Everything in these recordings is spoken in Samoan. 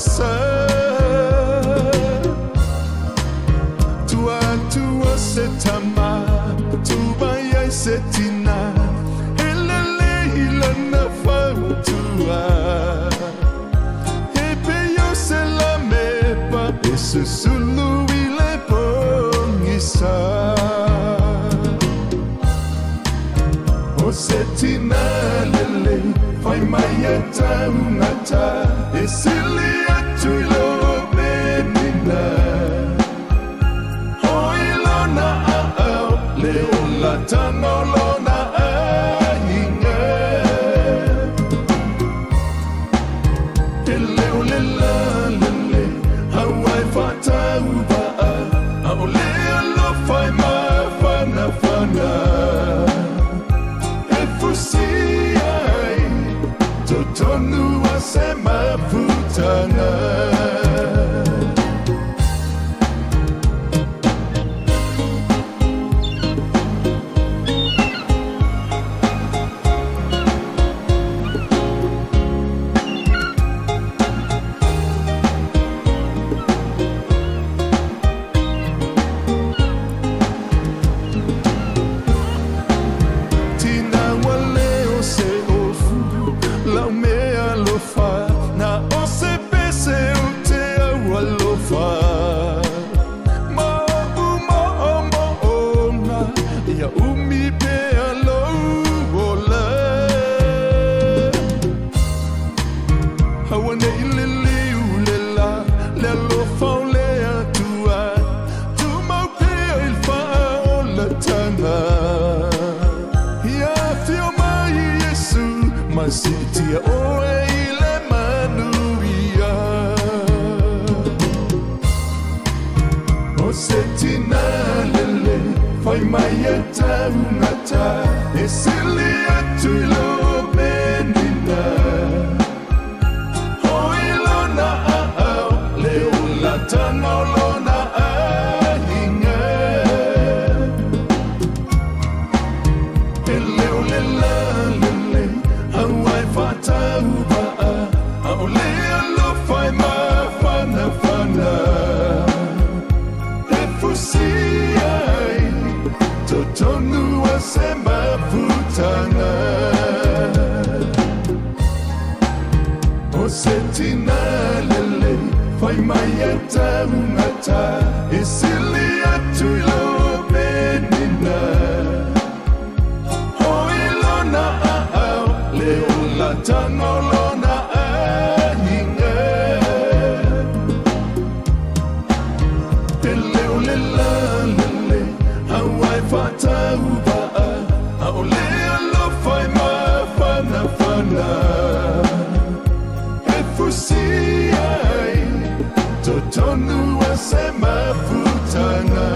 sa Tua atu o se tama Tu mai ai se tina E lelei lana fautua E pei o se lamepa E susulu i le pogisa O se tina lelei Fai mai e taugata E sili atu i lo Penina Hoi lona aao Le olatanga o lona aiga E leo le la lelei Haua e faatauvaa Aole alofa e mafanafana E fusi ai Totonu o se mafutaga. Tina wale o se ofu Lau mea alofa Na o se pese o te au alofa Ma oʻu moʻomoʻona Ia umi pea lou ola Aua nei liliu le la Le alofa o le Atua Tumau pea i le faaolataga Ia afio mai Iesu Ma siitia oe i le manuia O se tina lelei Fai mai e taugata E sili atu i lo Penina Hoi lona aao Le olatanga o lona aiga E leo le la lelei Aua e faatauvaa Aole alofa e mafanafana E fusi ai Totonu o se mafutaga O se tina lelei Fai mai e taugata E sili atu i lo Penina Hoi lona aao Le olatanga o lona aiga E leo le la lelei Aua e faatauvaa Aole alofa e mafanafana E fusi ai Totonu o se mafutaga.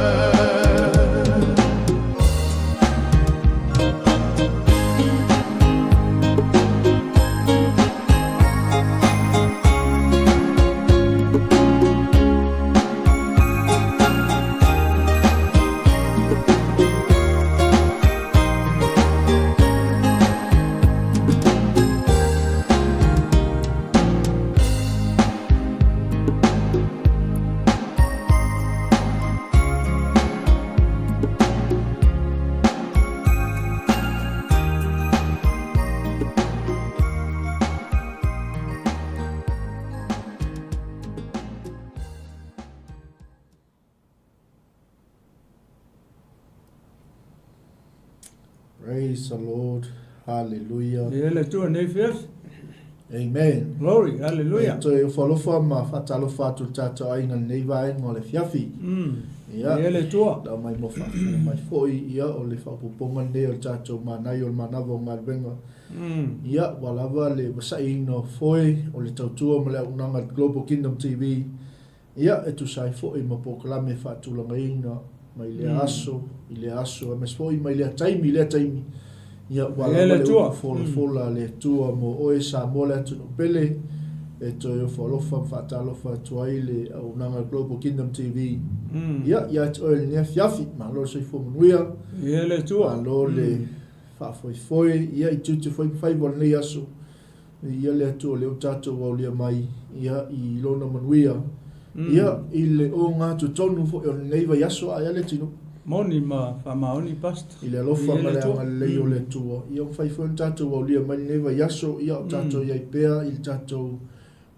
Praise the Lord. Hallelujah. E le Atua nei fiafi. Amen. Glory, hallelujah. E toe ofo alofa ma faatalofa atu i le tatou aiga i lenei vaega o le afiafi. Ia, E le Atua. lau mai mo faafofoga mai foi, ia, o le faaopoopoga lenei o le tatou manaia o le manava o galuega. Ia, ua lava le vasaiina o foe o le tautua ma le auaunaga a le Global Kingdom TV, ia, e tusa ai foi ma polokalame e faatulagaina mai lea aso i lea aso, aemaise foi mai lea taimi i lea taimi. Ia, ua E lava le le Atua. upu folafola a le Atua mo oe Samoa le atunuu pele, e toe ofo alofa ma faatalofa atu ai le auaunaga a le Global Kingdom TV. Ia, ia te oe i lenei afiafi, malo le soifua manuia, E le Atua. malo le faafoefoe, ia, i tiute foi ma faiva o lenei aso. Viia le Atua o lea ua tatou aulia mai ia i Lona manuia, ia i le ogatotonu foi o lenei vaiaso ae a le atunuu. Moni ma faamaoni Pastor. I le alofa ma le agalelei o le Atua, ia ua mafai foi ona tatou aulia mai lenei vaiaso, ia o tatou i ai pea i le tatou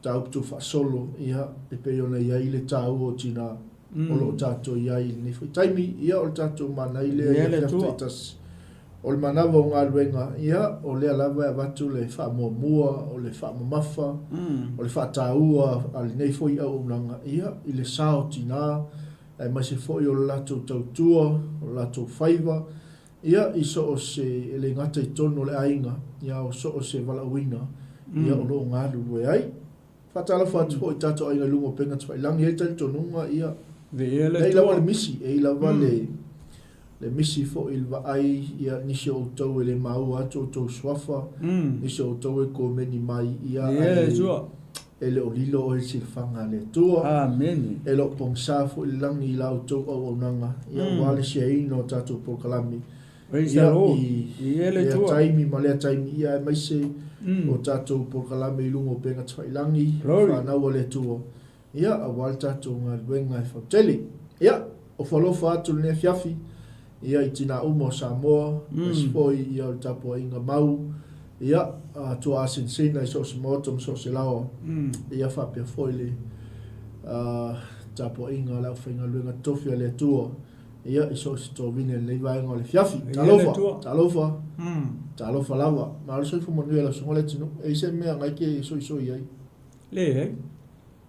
mataupu tuufaasolo, ia e pei ona i ai le taua o tina o lo o tatou i ai i lenei foi taimi. Ia, o le tatou manai lea i afiafi taitasi. O le manava o galuega, ia, o lea lava e avatu le faamuamua, o le faamamafa, o le faataua a lenei foi auaunaga, ia, i le sa o tina, aemaise foi o le latou tautua, o le latou faiva, ia, i so o se, e le gata i totonu o le aiga, ia, o so o se valaauina, ia, o lo o galulue ai. Faatalofa atu foi i tatou aiga i luga o upega tafailagy, e i ai le talitonuga, ia, e i ai lava le misi, e i ai lava le, le misi foi i le vaai, ia, nisi o outou e le maua atu outou suafa, nisi o outou e komeni mai, ia, ae e le o lilo oe i le silafaga a le Atua. Amene. E le o pogisa foi le lagi i la outou auaunaga, ia, aua le siaina o tatou polokalame. Praise the Lord. I lea taimi ma lea taimi, ia aemaise o tatou polokalame i luga o upega tafailagi, fanau a le Atua, ia, aua le tatou galuega e fautele. Ia, ofo alofa atu lenei afiafi, ia, i tina uma o Samoa, aemaise foi, ia, o le tapuaiga mau, ia, tuaa sinasina i so o se maota ma so o se laoa, ia, faapea foi le tapuaiga a le aufaigaluega totofi a le Atua, Ia, i so o se tovine i lenei vaega o le afiafi. Talofa, talofa, talofa lava. Malo le soifua manuia i lau susuga Leatinuu. E i ai se mea ngai te soisoi ai? Leai.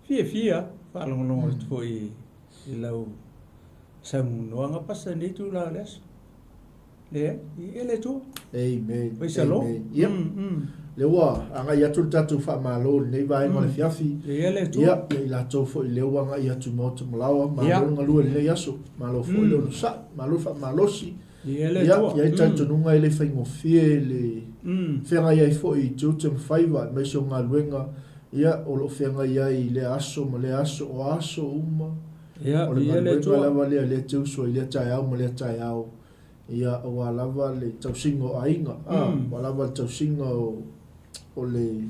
Fiafia faalogologo atu foi i lau saunoaga pasa i lenei itula o le aso. Leai, i le Atua. Amen. Praise the Lord. Amen. Ia. Lea ua agai atu le tatou faamalo i lenei vaega o le afiafi. Ia le Atua. Ia, ia i latou foi lea ua agai atu i Maota Malaoa, malo le galue i lenei aso. Malo foi le onosai, malo le faamalosi. Ia le Atua. Ia, i ai talitonuga e le faigofie le feagai ai foi i tiute ma faiva aemaise o galuega ia o lo o feagai ai i lea aso ma lea aso, o aso uma. Ia, O le ia le galuega Atua. lava lea lea e te usu ai i lea taeao ma lea taeao. Ia, aua lava le tausiga o aiga, a, aua lava le tausiga o, o le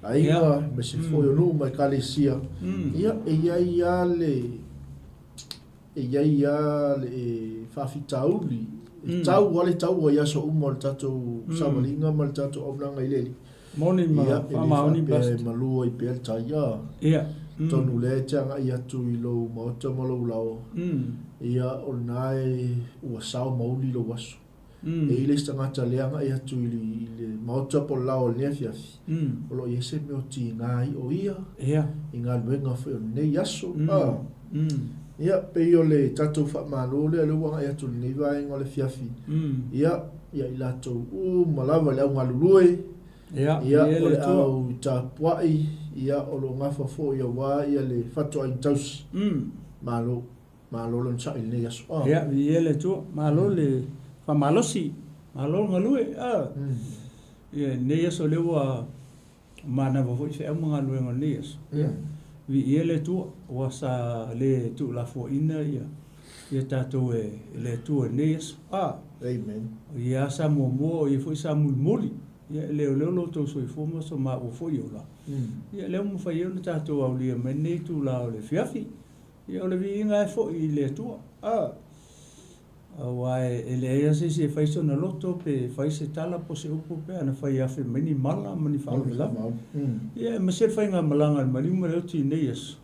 aiga, aemaise foi o nuu ma ekalesia. Ia, e i ai lava le, e i ai lava le faafitauli, e tau lava le taua i aso uma o le tatou savaliga ma le tatou auaunaga i le Alii. Moni ma Ia, e le faamaoni faapea e Pastor. malu ai pea le tai, a. Ia. Atonu o lea e te agai atu i lou maota ma lou laoa, ia, o lena e ua sao ma uli lou aso. E i ai le isi tagata lea e agai atu i le maota po o le laoa i lenei afiafi, o lo o i ai se mea o tiga ai o ia i galuega foi o lenei aso. A. Ia, pei o le tatou faamalo lea o lea ua agai atu i lenei vaega o le afiafi, ia, ia i latou uma lava i le au galulue, Ia, ia, o le au tapuai, ia, o lo o gafa foi aua ia le fatuaiga tausi. Malo, malo le onosai i lenei aso. Ah. Ia, viia le Atua. Malo le faamalosi, malo le galue. Ah. Ia, lenei aso lea ua manava foi feau ma galuega o lenei aso. Ia, viia le Atua, ua sa le tuulafoaiina ia ia tatou e le Atua i lenei aso. Ah. Amen. O ia sa muamua, o ia foi sa mulimuli. Ia, e leoleo lo outou soifua ma so maua foi ola. Ia, lea ua mafai ai ona tatou aulia mai lenei itula o le afiafi. Ia, o le viiga e foi i le Atua. Ah. Aua e leai lava se isi e fai sona loto pe fai se tala po o se upu pe ana fai afe mai ni mala ma ni faalavelave. Ia, aemaise le faigamalaga a le maliu ma le oti i nei aso.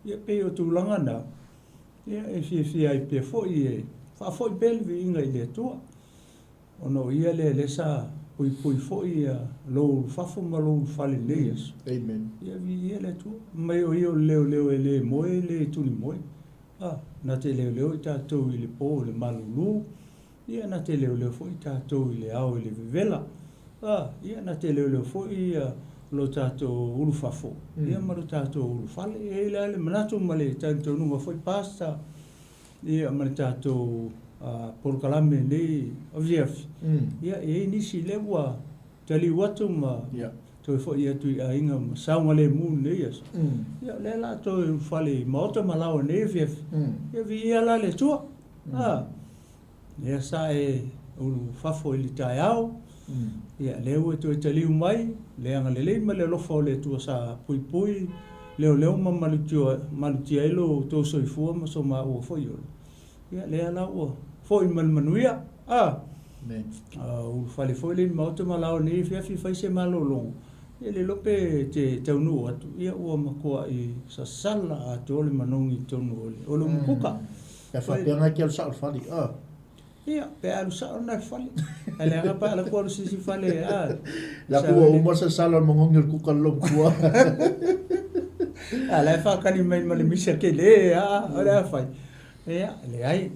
Ia, pei o tulaga na, ia, e fiafia ai pea foi e faafoi pea le viiga i le Atua, ona o Ia lea lea sa puipui foi lou ulufafo ma lou ulufale i nei aso. Amen. Ia, viia le Atua. Mai o Ia o le leoleo e le moe, e le tunimoe. A, na te leoleo i tatou i le po i le malulu, ia na te leoleo foi i tatou i le ao i le vevela. A, ia na te leoleo foi ia lo tatou ulufafo, ia ma lo tatou ulufale. E i ai la le manatu ma le talitonuga foi Pastor, ia ma le tatou polokalame i lenei afiafi, ia e i ai nisi lea ua taliu atu ma toe foi atu i aiga ma saogalemu i lenei aso. Ia, o lea o le a toe ulufale i maota ma laoa i lenei afiafi. Ia, viia la le Atua. A, lea sa e ulufafo i le taeao. Ia, lea ua e toe taliu mai, le agalelei ma le alofa o le Atua sa puipui, leoleo ma malutia ai lo outou soifua ma so maua foi ola. Ia, lea la ua foi ma le manuia. A! Amen. Ulufale foi le Maota ma lao nei afiafi fai se malologa, ia le iloa pe te taunuu atu, ia ua matuai sasala atoa le manogi i totonu o le, o le umukuka. Pe a faapea na e te alu sao i le fale, a. Ia, pe alu sao na i le fale. Ae leaga pe ala ku alu sisi fale, a. La ku ua uma sasala o le manogi o le kuka le lou matua. A la e faakali mai ma le misa tele, a, o le a fai. Ia, leai.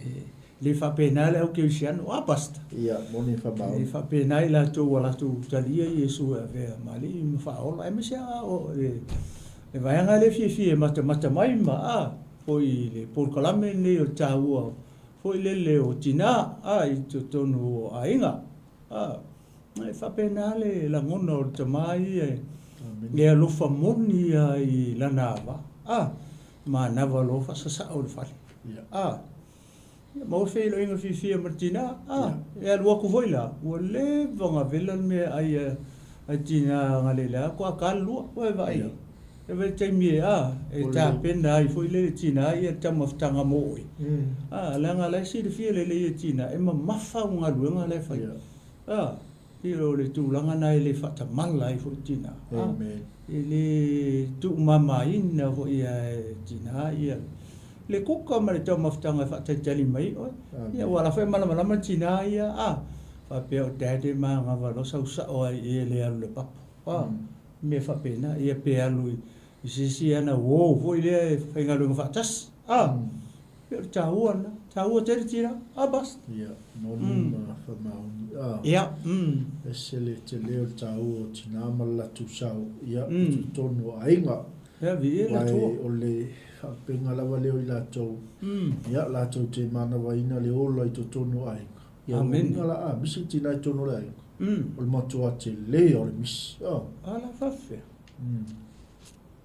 E le faapena le au kerisiano, a pastor. Ia, moni faamaoni. E le faapena i latou ua latou talia Iesu e avea ma Alii ma Faaola, aemaise lava o le vaega lea e fiafia e matamata mai ma a, foi i le polokalame lenei o le taua foi lele o tina a i totonu o aiga. A, e faapena le lagona o le tama ia e alofa moni lava i lana ava, a, manava loa faasasao i le fale. A, ia maua feiloaiga fiafia ma le tina, a, e alu atu foi la, ua leva ona vela le mea ai a tina agalelei faatoa ta le lua, ua e vaai i ai. E vaai i le taimi e, a, e tapena ai foi le tina ia le taumafataga mo oe. A, leaga o la e silafia lelei e tina, e mamafa au galuega la e fai. A, pei o le tulaga lena e le faatamala ai foi tina. A, e le tuumamaina foi e tina ia le kuka ma le taumafataga e faatalitali mai ai oe. Ia aua o la foi e malamalama le tina ia, a, faapea o dad e manava loa sau sao lava i i e le alu i le papa. A. mea faapena, ia pe alu i se isi ana uo foi lea e faigaluega faatasi. A, pei o le taua lena. Taua tele tina. A, basta. Ia, moni ma faamaoni. A, Ia, ese le tele o le taua o tina ma le latou sao, ia, i totonu o aiga. Ia, viia le Aua Atua. o le faalupega lava lea o i latou, ia, latou te manavaina le ola i totonu o aiga. Ia, Amene. lona uiga la, a misi le tina i totonu o le aiga. O le matua tele o le misi. Oh. A la faafefea.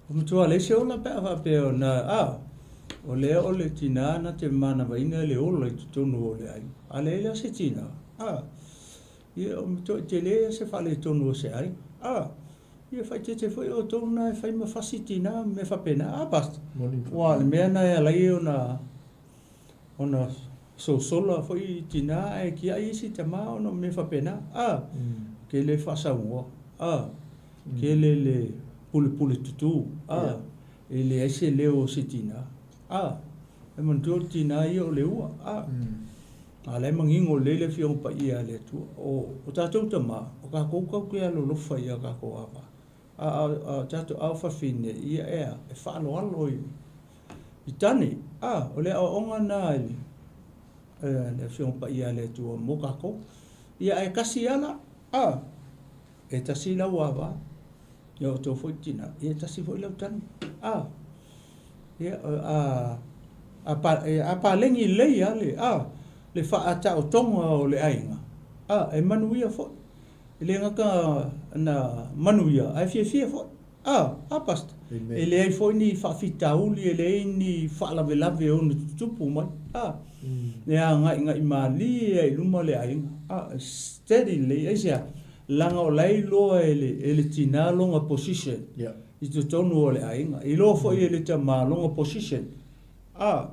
O matua leai se ola pe a faapea ona a o lea o le tina na te manavaina le ola i totonu o le aiga. A leai la se tina, a ia o matuai tele se faaletonu o se aiga. A ia faaeteete foi outou na e fai ma fasi tina ma mea faapena. A pastor. Aua o le mea na e ala ai ona ona sosola foi tina ae tiai isi tama ona o mea faapena. A, tele faasaunoa. A, tele le pulepule tutu. A, e leai se leo o se tina. A, e manatua o le tina ia o le ua. A, a la e manino lelei le Afioga Paia a le Atua. O tatou tama, o tatou tatou te alolofa i a tatou ava. A o tatou ao fafine, ia ea, e faaaloalo i I tane, a, o le aoaoga lena i le Afioga Paia a le Atua mo tatou. Ia, ae tasi lava la, a, e tasi lau ava, ia outou foi tina, ia e tasi foi lau tane, a, ia, a, a, a paleni lelei lava le, a, le faataotoga o le aiga, a, e manuia foi. E le gata na manuia, ae fiafia foi. A, a Pastor, e leai foi ni faafitauli, e leai ni faalavelave e ono tutupu mai. A, e agaigai malie ai i luma le aiga. A, e steady lelei. Aisea? Leaga o la e iloa e le, e le tina lona position i totonu o le aiga. Iloa foi e le tama lona position. A,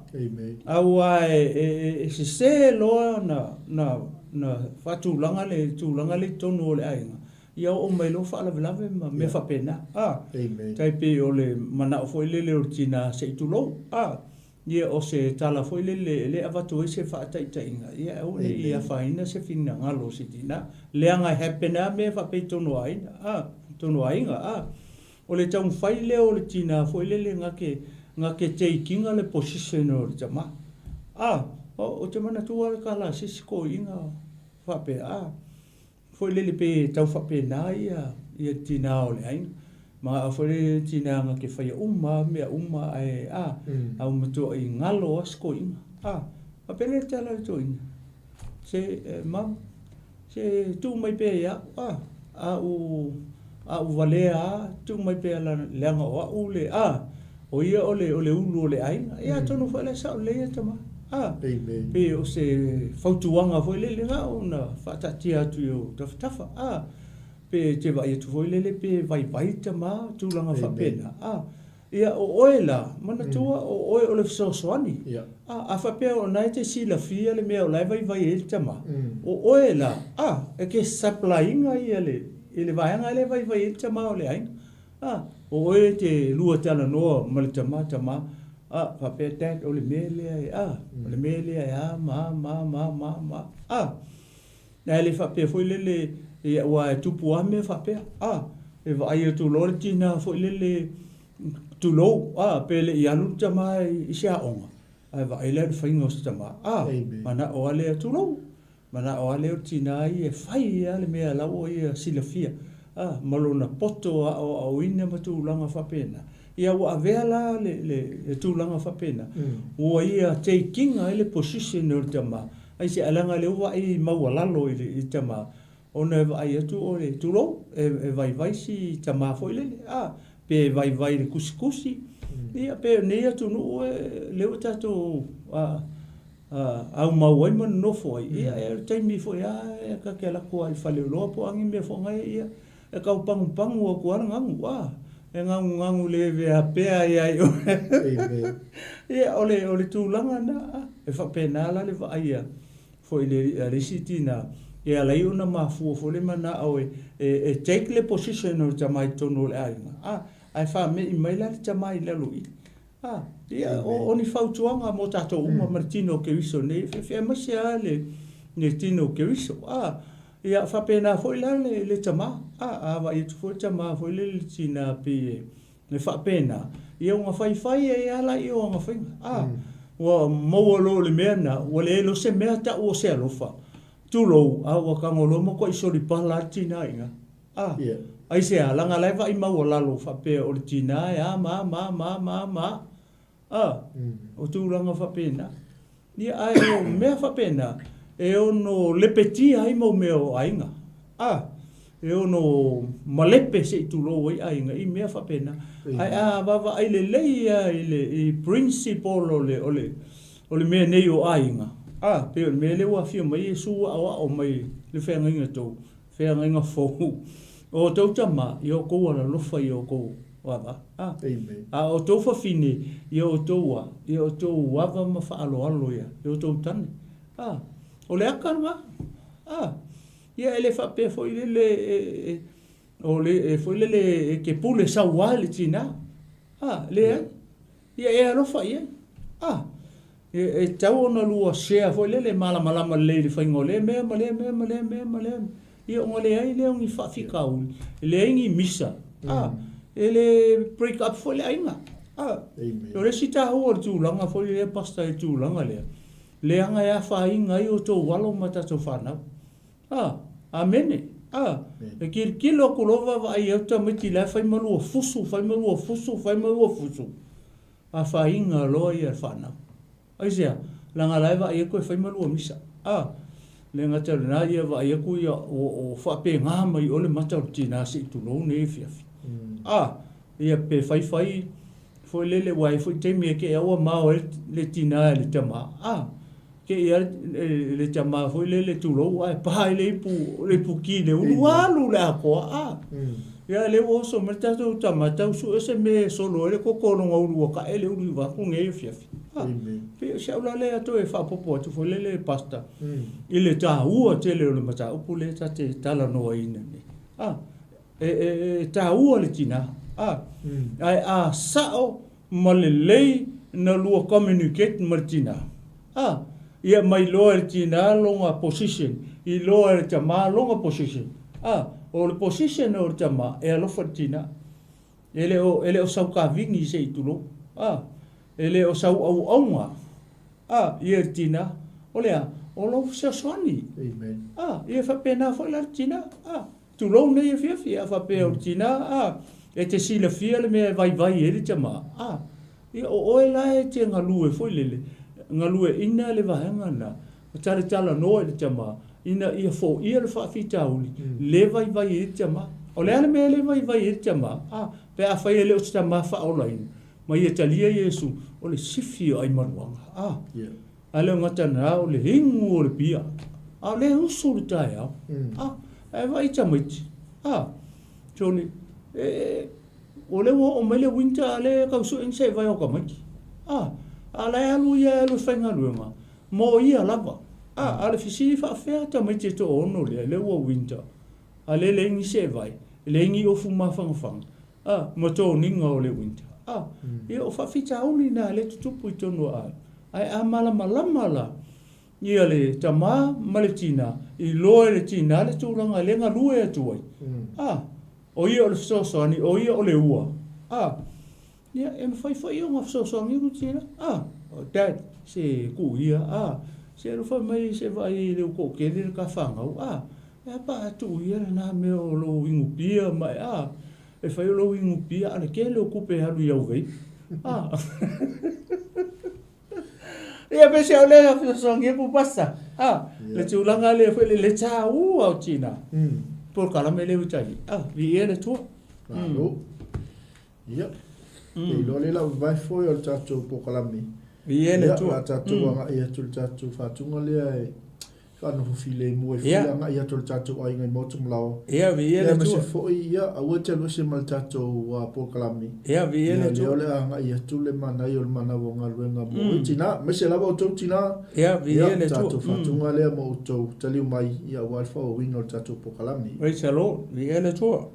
aua e, e, e sese loa na, na, na faatulaga le tulaga lea i totonu o le aiga, Ia oo mai loa faalavelave ma mea faapena. A, tai pei o le manao foi lele o le tina se i tulou. A, ia o se tala foi lele e le avatu ai se faataitaiga, ia aua ne i afaina se finagalo o se tina. Leaga e happen lava mea faapea i totonu o aiga. A, totonu o aiga. A, o le taumafai lea o le tina foi lele na te, na te take ina le position o le tama. A, ou te manatua lava le tala a se isi toeaina faapea, a, Foi lele pe tau faapena ia ia tina o le aiga. Ma foi lele tina na te faia uma a mea uma ae a a ua matuai galo a si toeaina. A faapea lea le tala a le toeaina, se mum, se tuu mai pea ia au a, a u a u valea a tuu mai pea leaga o au le a o ia o le o le ulu o le aiga. Ia atonu foi la e sao lelei ia tama. A, pei o se fautuaga foi lele na ona faataatia atu i ou tafatafa. A, pe e te vaai atu foi lele pe vaivai tama, tulaga faapena. A, ia o oe la, manatua o oe o le fesoasoani. A, a faapea o na e te silafia le mea o la e vaivai ai le tama, o oe la, a, e te supply ina ia le, i le vaega lea e vaivai ai le tama o le aiga. A, o oe e te lua talanoa ma le tama, tama, a, faapea dad o le mea lea e a, o le mea lea e a ma a ma a ma a ma a ma a. A, ae le faapea foi lele, ia aua e tupu lava mea faapea. A, e vaai atu loa le tina foi lele, tulou, a, pe le i alu le tama i se aoga, ae vaai la i le faiga o se tama. A, manao lava lea, tulou, Manao lava lea o le tina ia e fai lava le mea la ua ia silafia, a, ma lona poto aoaoina ma tulaga faapena. Ia ua avea la le, le, le tulaga faapena, ua ia take ina ai le position o le tama, aisea, leaga lea ua vaai maualalo i le, i le tama, ona e vaai atu o le, tulou, e, e vaivai si tama foi lele, a, pe vaivai i le tusitusi, ia pe o nei atunuu e, lea ua tatou, a, aumau ai ma nonofo ai, ia e o le taimi foi lava e ta te alu atu lava i le faleoloa po o a ni mea foi nei, ia e tau pagupagu atu lava le ganu, a, e ganuganu le veapea ai lava i o. Ia o le, o le tulaga lena, a, e faapena la le vaaia foi le, a le isi tina, e ala ai ona mafua foi le manao e, e, e take le position o le tama i totonu o le aiga, a, ae faamei mai la le tama i lalo i i. A, ia, o, o ni fautuaga mo tatou uma ma le tino o Keriso nei, e aemaise lava le, le tino o Keriso. A, ia, faapena foi la le, le tama. A, a vaai atu foi le tama foi lele i le tina pei e, e faapena, ia ona faifai ai lava laia o ana faiga. A, ua maua loa i le mea lena, ua leai loa se mea tau o se alofa. Tulou, a ua tago loa matuai solipala lava le tina i ina. A, aisea, leaga la e vaai maualalo faapea o le tina e a ma a ma a ma a ma a ma a. A, o tulaga faapena. Ia, ae o mea faapena, e ono lepetia ai mau mea o aiga. A, e ono malepe se i tulou ai aiga i mea faapena. Ae a vaavaai lelei lava i le i principle o le, o le, o le mea nei o aiga, a, pei o le mea lea ua afio mai Iesu aoao mai i le feagaiga tou, Feagaiga fou. O outou tama, ia outou alalofa i outou ava, a. A o outou fafine, ia outou a, ia outou ava ma faaaloalo ia, i outou tane. A. O le aka lena. A. Ia e le faapea foi lele e, e, o le, e foi lele e te pule sauā i le tinā. A, leai. Ia e alofa i ai. A, e, e tatau ona lua share foi lele, malamalama lelei i le faiga o lea mea ma lea mea ma lea mea ma lea mea. Ia ona leai lea o ni faafitauli, leai ni misa. A, e le break up foi le aiga. A, o le isi taua o le tulaga foi lea Pastor i le tulaga lea, leaga e afaina ai outou alo ma tatou fanau. A, Amene. A, e tilotilo atu loa vaavaai au tamaiti la e fai ma lua fusu, fai ma lua fusu, fai ma lua fusu. Afaina loa ia fanau. Aisea? Leaga la e vaai atu e fai ma lua misa. A, le gata i lena ia vaai atu ia ua, ua faapena mai o le mata o le tina se i tulou nei afiafi. A, ia pe fai fai foi lele ua i ai foi taimi e te i a ua mao ai le tina i le tama. A, Te i a le tama foi lele tulou ae pa i le ipu, le ipu ki le ulu alu le atoa a. Ia lea ua oso mai le tatou tama tau sue se mea e solo ai le koko o lona ulu ua tae le ulu i vaku nei afiafi. A, pei o si au la lea toe faaopoopo atu foi lele Pastor i le taua tele o le mataupu lea ta te talanoaina nei. A, e, e, e taua le tina, a, ae a sao ma lelei na lua communicate ma le tina. A, ia ma iloa e le tina lona position, iloa e le tama lona position. A, o le position o le tama e alofa i le tina. E le o, e le o sau kavini se i tulou. A, e le o sau auaunga. A, ia le tina, o le a? O lou fesoasoani. Amen. A, ia faapena foi la le tina. A, Tulou nei afiafi, a faapea o le tina, a, e te silafia le mea e vaivai ai le tama, a, ia o oe la e te galue foi lele, galueaiina le vaega lena, talatalanoa i le tama, ina ia foia le faafitauli, le vaivai ai le tama. O le a le mea e le vaivai ai le tama, a, pe afai e le o se tama faaolaina, ma ia talia Iesu, o le sifi o aimaluaga, a. Ae le gata na o le inu o le pia. A o lea e usu le taeao. A, ae vaai tamaiti. A, sole, e, o lea ua oo mai le winter a o lea e tau sue ni seevae o tamaiti. A, a o la e alu ia e alu e faigaluega mo ia lava. A, a o le fesili faafefea tamaiti e toaono lea, lea ua winter, a lea e leai ni seevae, leai ni ofu mafanafana, a, ma toniga o le winter. A, ia o faafitauli na lea e tutupu i totonu o aiga. Ae a malamalama la ia le tama ma le tina, iloa e le tina le tulaga lea e galue atu ai, a, o ia o le fesoasoani, o ia o le ua, a, ia, e mafai foi ona fesoasoani atu le tina, a, Dad, se tuu ia, a, se alofa mai se i vaai i le toatele le ta fanau, a, e a pe a tuu ia lena mea o lou inupia ma e, a, E fai o lou inupia a o le tele o tupe e alu i au vape. Ah. Ia pe se o le fesoasoani atu pasta. Ah, le tulaga lea foi le taua o tina. Polokalame lea ua tai. Ah, viia le Atua. Malo. Ia. E iloa lea lau vavae foi o le tatou polokalame. Viia le Atua. Ia, o le a tatou agai atu i le tatou faatuga lea e faanofo filemu ai foi le agai atu o le tatou aiga i Maota ma Laoa. Ia, viia le Atua. Aemaise foi, ia, aua e te alu ese ma le tatou polokalame. Ia, viia le Atua. Ia, lea o le a agai atu le manaia o le manava o galuega mo oe tina, aemaise lava outou tina. Ia, viia le Atua. Ia, tatou faatuga lea mo outou taliu mai, ia, aua le faaauauina o le tatou polokalame. Praise the Lord. Viia le Atua.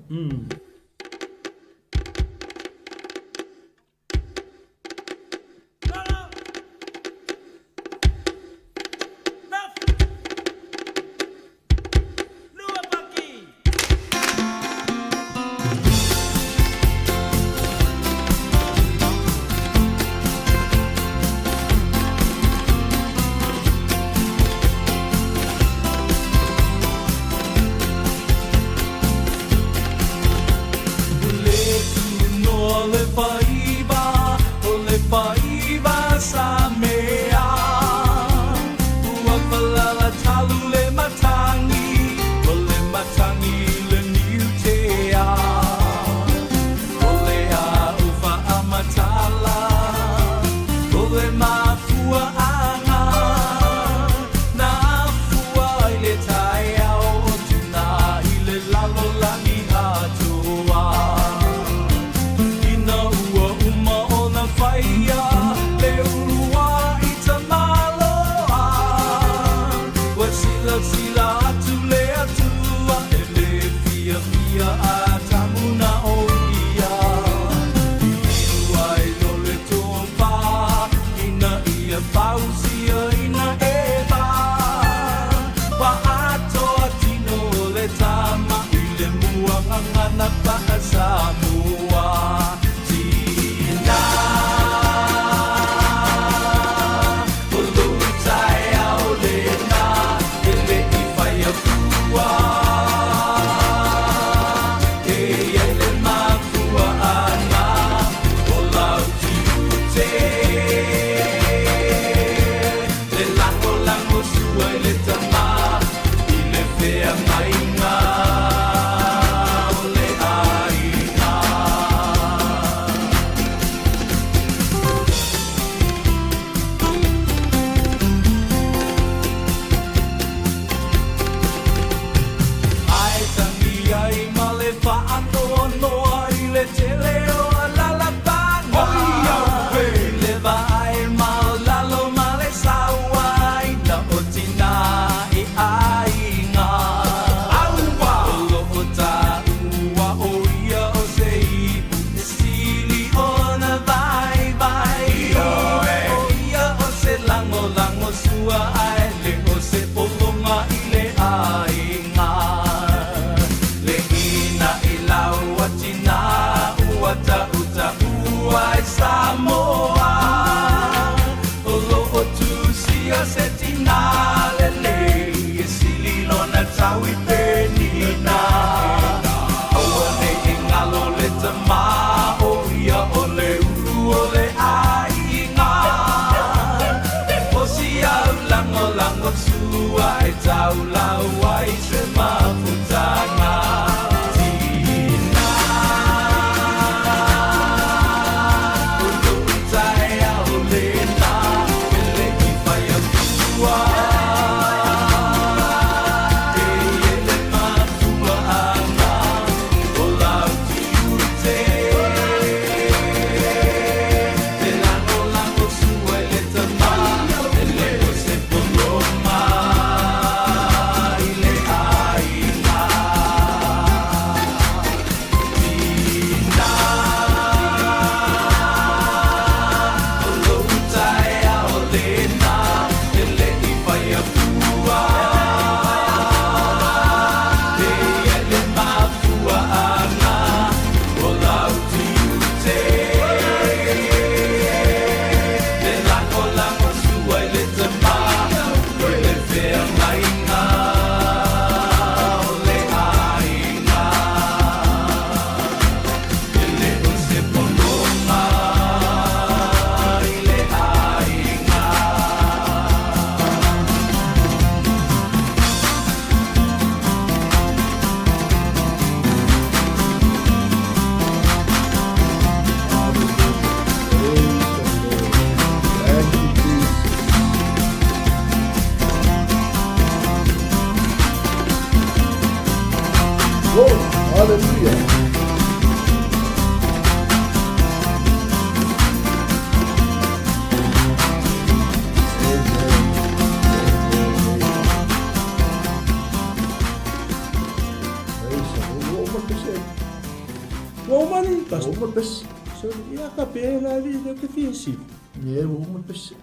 le pese. Sole, ia ka pe la alii lea ou te fia siva. Ie, ua uma le pese.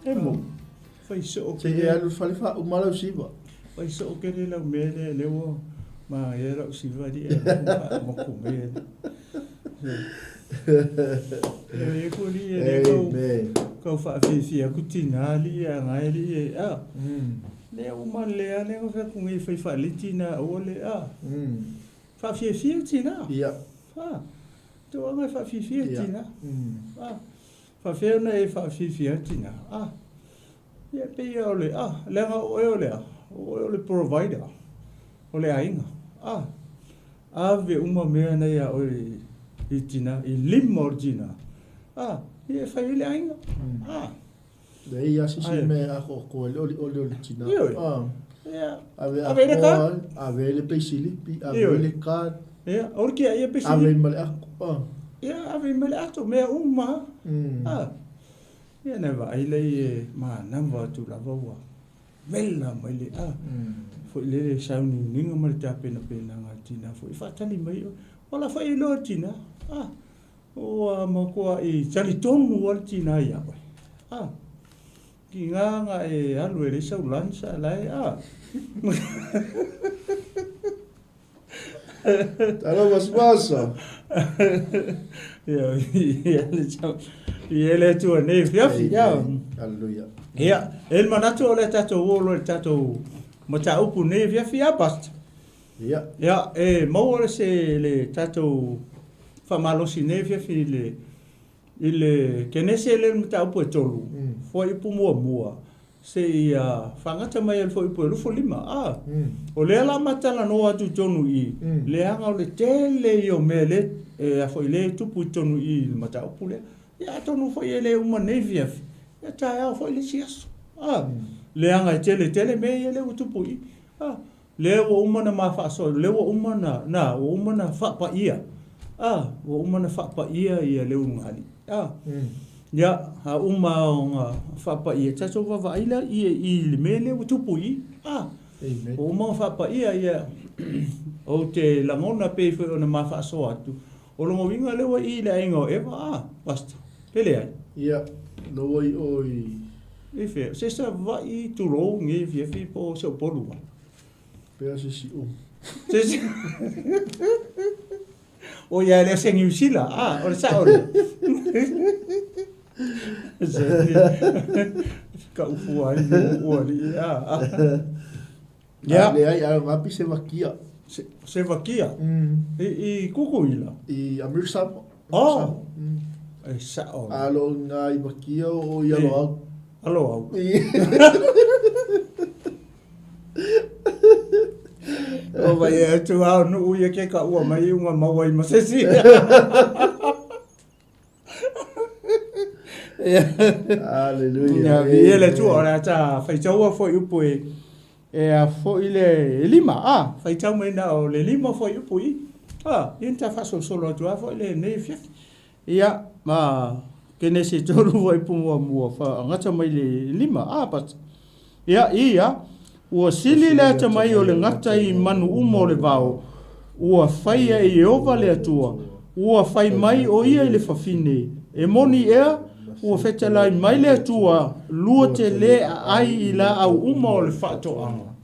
E mo, fai soo Se i e alu i le fale faauma lau siva. Fai soo tele lau mea lea lea ua manaia lau siva alii ae faamotu mai alii. E ku alii e le kau kau faafiafia atu tina alii a ngai alii e a. Lea ua malele a lea na fai atu nei fai faalelei tina aua le a. Faafiafia tina. Ia. A. Tauaga e faafiafia tina. A. Faafefea ona e faafiafia ai tina? A. Ia e pei lava o le, a, leaga o oe o le a? O oe o le provider o le aiga. A. Ave uma mea na ia oe i tina, i lima o le tina. A. Ia e fai ai le aiga. A. Leai lava se isi mea e atoatoa ai le olioli o le tina. Ioe. A. Ia. Ave Ave i le atoa card. ai, ave ai le peisilipi, ave ai le card. Ia, o le tiai ia peisilipi. Ave ai ma le ato. A. Ia, ave ai ma le ato, mea uma lava. A. Ia na vaai lea e manava atu lava ua vela mai le a. Foi lele sauniuniga ma le tapenapenaga a le tina foi e faatali mai oe. O la foi e iloa e le tina. A. Ua matuai talitonu lava le tina ia oe. A. Tiga na e alu e leai sau lunch a la e a. Talofa Sibasa. Ia, ia le tau. Ia le Atua nei afiafi. Ia. Hallelujah. Ia, e le manatu o le tatou oo loa i le tatou mataupu nei afiafi a Pastor. Ia. Ia, e maua le se le tatou faamalosi nei afiafi i le i le Kenese lea le mataupu e tolu, fuaiupu muamua, seia faagata mai ai le fuaiupu e 25. A, o lea la ma talanoa atu i totonu i i, leaga o le tele ia o mea lea e a foi lea e tupu i totonu i i le mataupu lea. Ia atonu foi e le uma nei afiafi, ia taeao foi le isi aso. A, leaga e tele tele mea ia lea ua tupu i i. A, Lea ua uma ona ma faasoa, lea ua uma ona, na, ua uma ona faapaia, a, ua uma ona faapaia ia le ulugalii, a. Ia, a uma ona faapaia, tatou vaavaai la i, i le mea lea ua tupu i i, a. Amen. Ua uma ona faapaia, ia, ou te lagona pei foi ona ma faasoa atu, o lona uiga lea ua i i le aiga o Eva, a, Pastor, pe leai? Ia, lea ua i o i. I fea, se Savaii tulou nei afiafi po o se Upolu a? Pea se Siumu. Se si... O ia e le o se Niu Sila, a, o le sao lea. Ka ufua ai le ua alii, a. Ia. Leai, ae o ngapi se vakia. Se, se vakia? I, i Kukuila? I Amerika Samoa. Oh! E sao. A lo ngā i vakia o i alo au. Alo au. O vai e atu ao nuu ia ke ka ua mai unga maua i masesi. Hallelujah. Ia vi le tua o le ata faitaua foi upu e e a foi le lima a faitau mai na o le lima foi upu i a ia ta faasolosolo atu a foi le nei afiafi ia ma Kenese tolu fuaiupu muamua faagata mai le lima a pasta Ia, ia, ua sili le atamai o le gata i manu uma o le vao, ua faia e Ieova le Atua, ua fai mai ʻo ia i le fafine, E moni ea, ua fetalai mai le Atua, lua te lē aʻai i lāʻau uma o le faatoaga.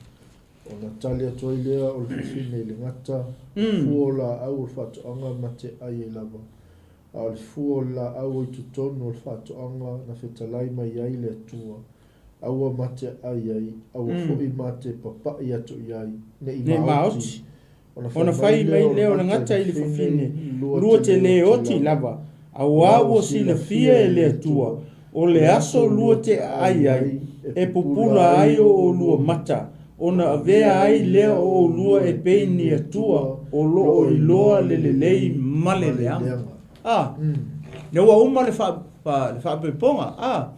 Ona tali atu ai lea o le fafine i le gata, Fua o lāʻau o le faatoaga ma te ʻai ai lava. A o le fua o le lāʻau o i totonu o le faatoaga na fetalai mai ai le Atua, Aua ma te ai ai, aua foi ma te papaʻi atu i ai, neʻi maoti. Ona fai mai lea o le gata i le fafine, Lua te lē oti lava, auā ua silafia e le Atua, o le aso lua te aai ai, e pupula ai o ʻolua mata, ona avea ai lea o ʻolua e pei ni Atua o loo iloa le lelei ma le leaga. A, lea ua uma le faapoipoga, a.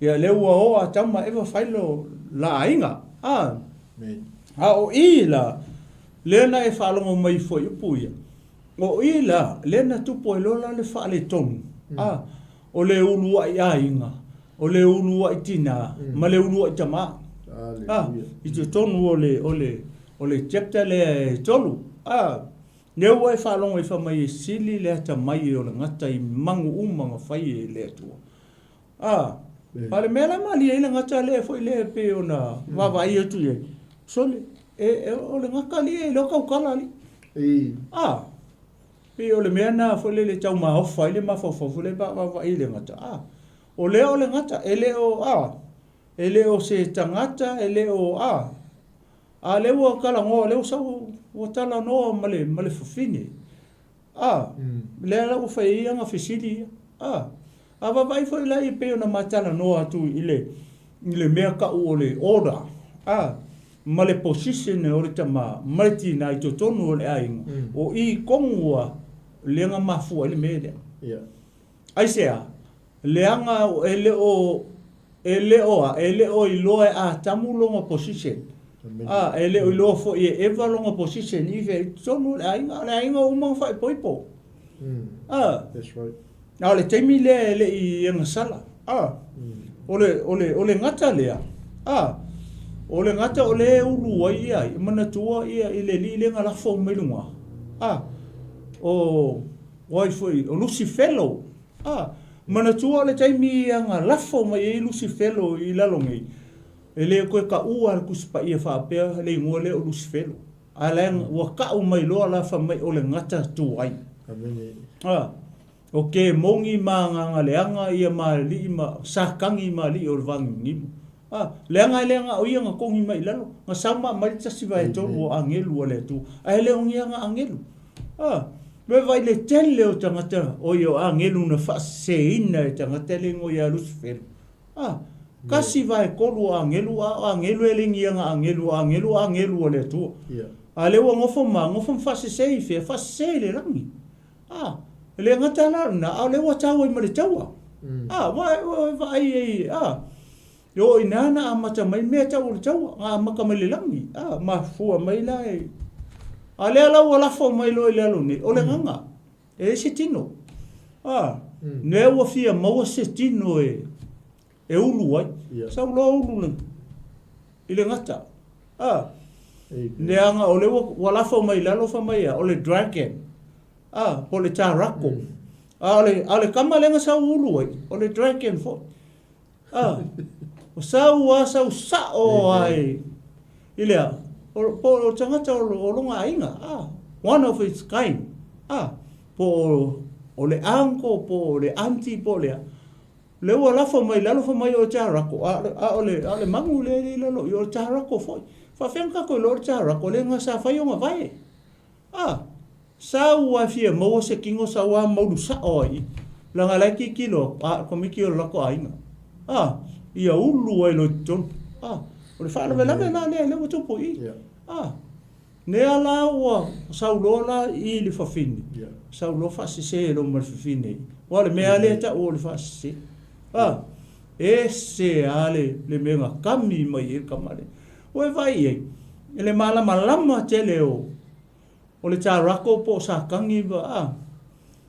Ia lea ua o Atamu ma Eva fai lo la aiga. A. A o i la, lea na e faalogo mai i fuaiupu ia. O i la, lea na tupu ai loa la le faaletonu. A. O le uluai aiga, o le uluai tina, ma le uluai tama. A. I totonu o le, o le, o le chapter lea e tolu. A. Lea ua e faalogo i fai mai e sili le atamai o le gata i magu uma na fai e le Atua. A, a o le mea la e malie ai le gata lea foi lea e pei ona vaavaai atu i ai, sole, e, e, o le gata alii e iloa tautala alii. A, pei o le mea na foi lele e tau maofa ai le mafaufau foi lea pe a vaavaai i le gata. A, o lea o le gata, e le o, a, e le o se tagata, e le o, a, a lea ua talanoa, lea ua sau, ua talanoa ma le, ma le fafine. A, lea la ua fai ai ana fesili ia. A, a vaavaai foi la e pei ona ma talanoa atu i le, i le mea tau o le order, a, ma le position o le tama ma le tina i totonu o le aiga, o i tonu lava lea na mafua ai le mea lea. Yeah. Aisea? Leaga e le o, e le o a, e le o iloa e Atamu lona position. A, e le o iloa foi e Eva lona position i fea, i totonu o le aiga, o le aiga ua uma ona faaipoipo. A, That's right. a o le taimi lea e le i agasala. A, o le, o le, o le gata lea, a, o le gata o lea e ulu ai ia, e manatua ia i le alii lea na lafo mai luga. A, o, o ai foi, o Lusifelo. A, manatua o le taimi ia na lafo mai ai Lusifelo i lalo nei, e le toe taua e le Tusi Paia faapea le igoa lea o Lusifelo, a la e ua tau mai loa la fai mai o le gata tuai. Amene. A, o kemoni ma agaga leaga ia ma alii ma Satani ma alii o le vanimonimo. A, leaga e le na o ia na togi mai i lalo, na sau ma mai le tasi vae tolu o agelu a le Atua, ae le o ni aga agelu. A, me vaai le tele o tagata, o ia o agelu na faaseseina e tagata le igoa ia Lusifelo. A, kasi vae tolu o agelu, a o agelu e le ni aga agelu, o agelu o agelu a le Atua. A lea ua nofo ma, nofo ma faasese i fea, faasese i le lagi. A, e le gata la lena, a o lea ua tau ai ma le taua. A, ua, ua vaai ai, a, E oo ina na amata mai mea tau o le taua, na amata mai le lagi, a, mafua mai la e... A lea la ua lafo mai loa i le alo nei, o le agaga, e leai se tino. A, lea ua fia maua se tino e, e ulu ai. Yeah. Sau loa ulu le, i le gata. A, Amen. leaga o lea ua, ua lafo mai i lalo fai mai a, o le dragon. A, po o le tarako. A o le, a o le kama lea na sau ulu ai, o le dragon foi. A, o sau a sau sa'o a i, i lea, o, po o tagata o, o lona aiga, a, one of its kind, a, po o, o le uncle, po o le auntie, po o le a, lea ua lafo mai i lalo fai mai o le tarako, a, a o le, a o le magu lea e i lalo i o le tarako foi. Faafefea ona tatou iloa o le tarako, leaga sa fai ona vae. A, sau a fia maua se tino sau a maulu sa'o ai i, leaga la e tilotilo atu, a, o le tamaiti o le latou aiga. A, ia ulu ai loa i totonu. A, o le faalavelave la lea lea ua tupu i i. A, lea la ua sau loa la i le fafine, sau loa faasese loa ma le fafine i, aua o le mea lava lea e ta'u o le faasese. A, ese lava le, le mea na kami mai ai le tama lea. Ua e vaai i ai, i le malamalama tele o, o le tarako po o Satani ma, a,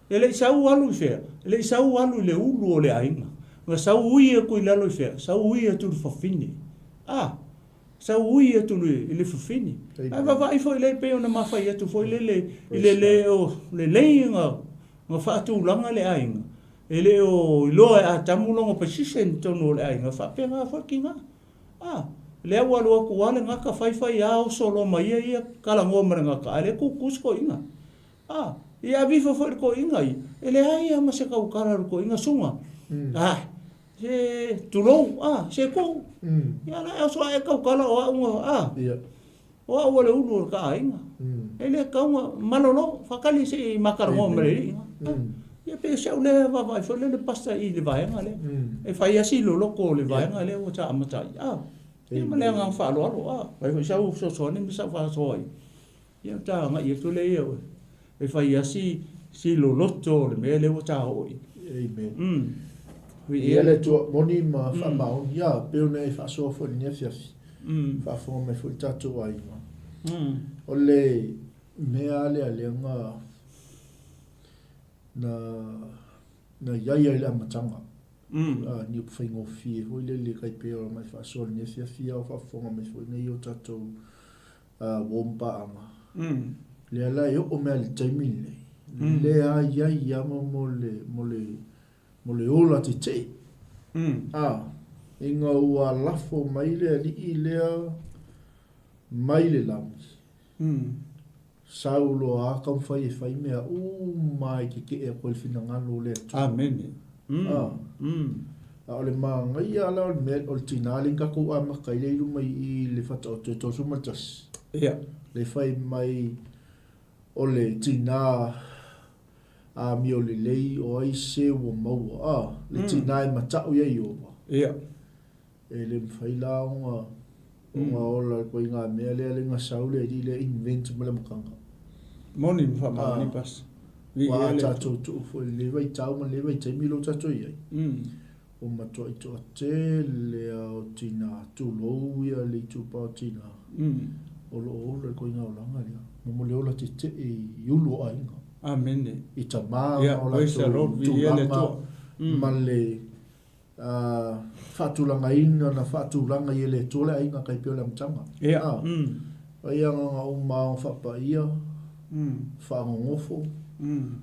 e le i sau alu i fea? E le i sau alu i le ulu o le aiga. Na sau ui atu i lalo i fea? Sau ui atu i le fafine. A, sau ui atu i le fafine. Ae vaavaai foi lea pei ona ma fai atu foi lele i le le o lelei na, na faatulaga le aiga. E le o iloa e Atamu lona position i totonu o le aiga, faapena foi le tina. A, lea ua alu atu a le gata fai fai a oso loa ma ia ia talanoa ma le gata a lea tutu si toeaina. A, ia ave ifo foi le toeaina ia, e leai a ma se tautala a le toeaina suga. A, se tulou, a, se tuu. Ia la e oso ae tautala o au na, a. O au o le ulu o le ka aiga. E le tatau ona malolo, faatali se i ma talanoa ma le alii. Ia pei o si au lea vaavaai foi lea le pastor i le vaega lea. E fai lava si loloto o le vaega lea ua ta amata ai. A, ia ma le agaga faaaloalo, a, fai foi sau fesoasoani ma sau faasoa i, ia ona ta agai atu lea ia e fai lava si, si loloto o le mea lea ua ta oo i ai. Amen. Ia le Atua moni ma faamaoni, ia, pei ona e faasoa foi i lenei afiafi. Faafofoga mai foi le tatou aiga. O le mea lea lea na na na i ai ai le amataga. Ni upu faigofie foi lele kai pei ona e faasoa i lenei afiafi a o faafofoga mai foi nei o tatou uo ma paaga. Lea la e oo mai lava i le taimi lenei, lea lava e i ai lava mo le, mo le, mo le ola tetee. A, ina ua lafo mai le alii lea mai le lagi, sau loa lava taumafai e fai mea uma e tetee atu ai i le finagalo o le Atua. Amene. A, a o le manaia la o le mea, o le tinā lea na tatou amata ai lea i luma i i le Faataoto e 31. Ia. Lea e fai mai o le tinā amio lelei o ai se ua maua, a, le tinā e mata'u iā Ieova. Ia. E le mafai la ona ona ola le ituaiga mea lea le na sau le alii lea invent mai le amataga. Moni ma faamaoni Pastor. Aua a tatou tuu foi i lenei vaitau ma lenei vaitaimi lea ua tatou i ai, ua matuai toatele lava o tina, tulou ia le itupa o tina, o lo o ola i le ituaiga olaga lea, mo le ola tetee i ulu o aiga. Amene. I tama ma o latou tulaga ma le faatulagaina na faatulaga i e le Atua le aiga kai pei o le amataga. Ia. A, ai agaga uma ao faapaia, faanonofo,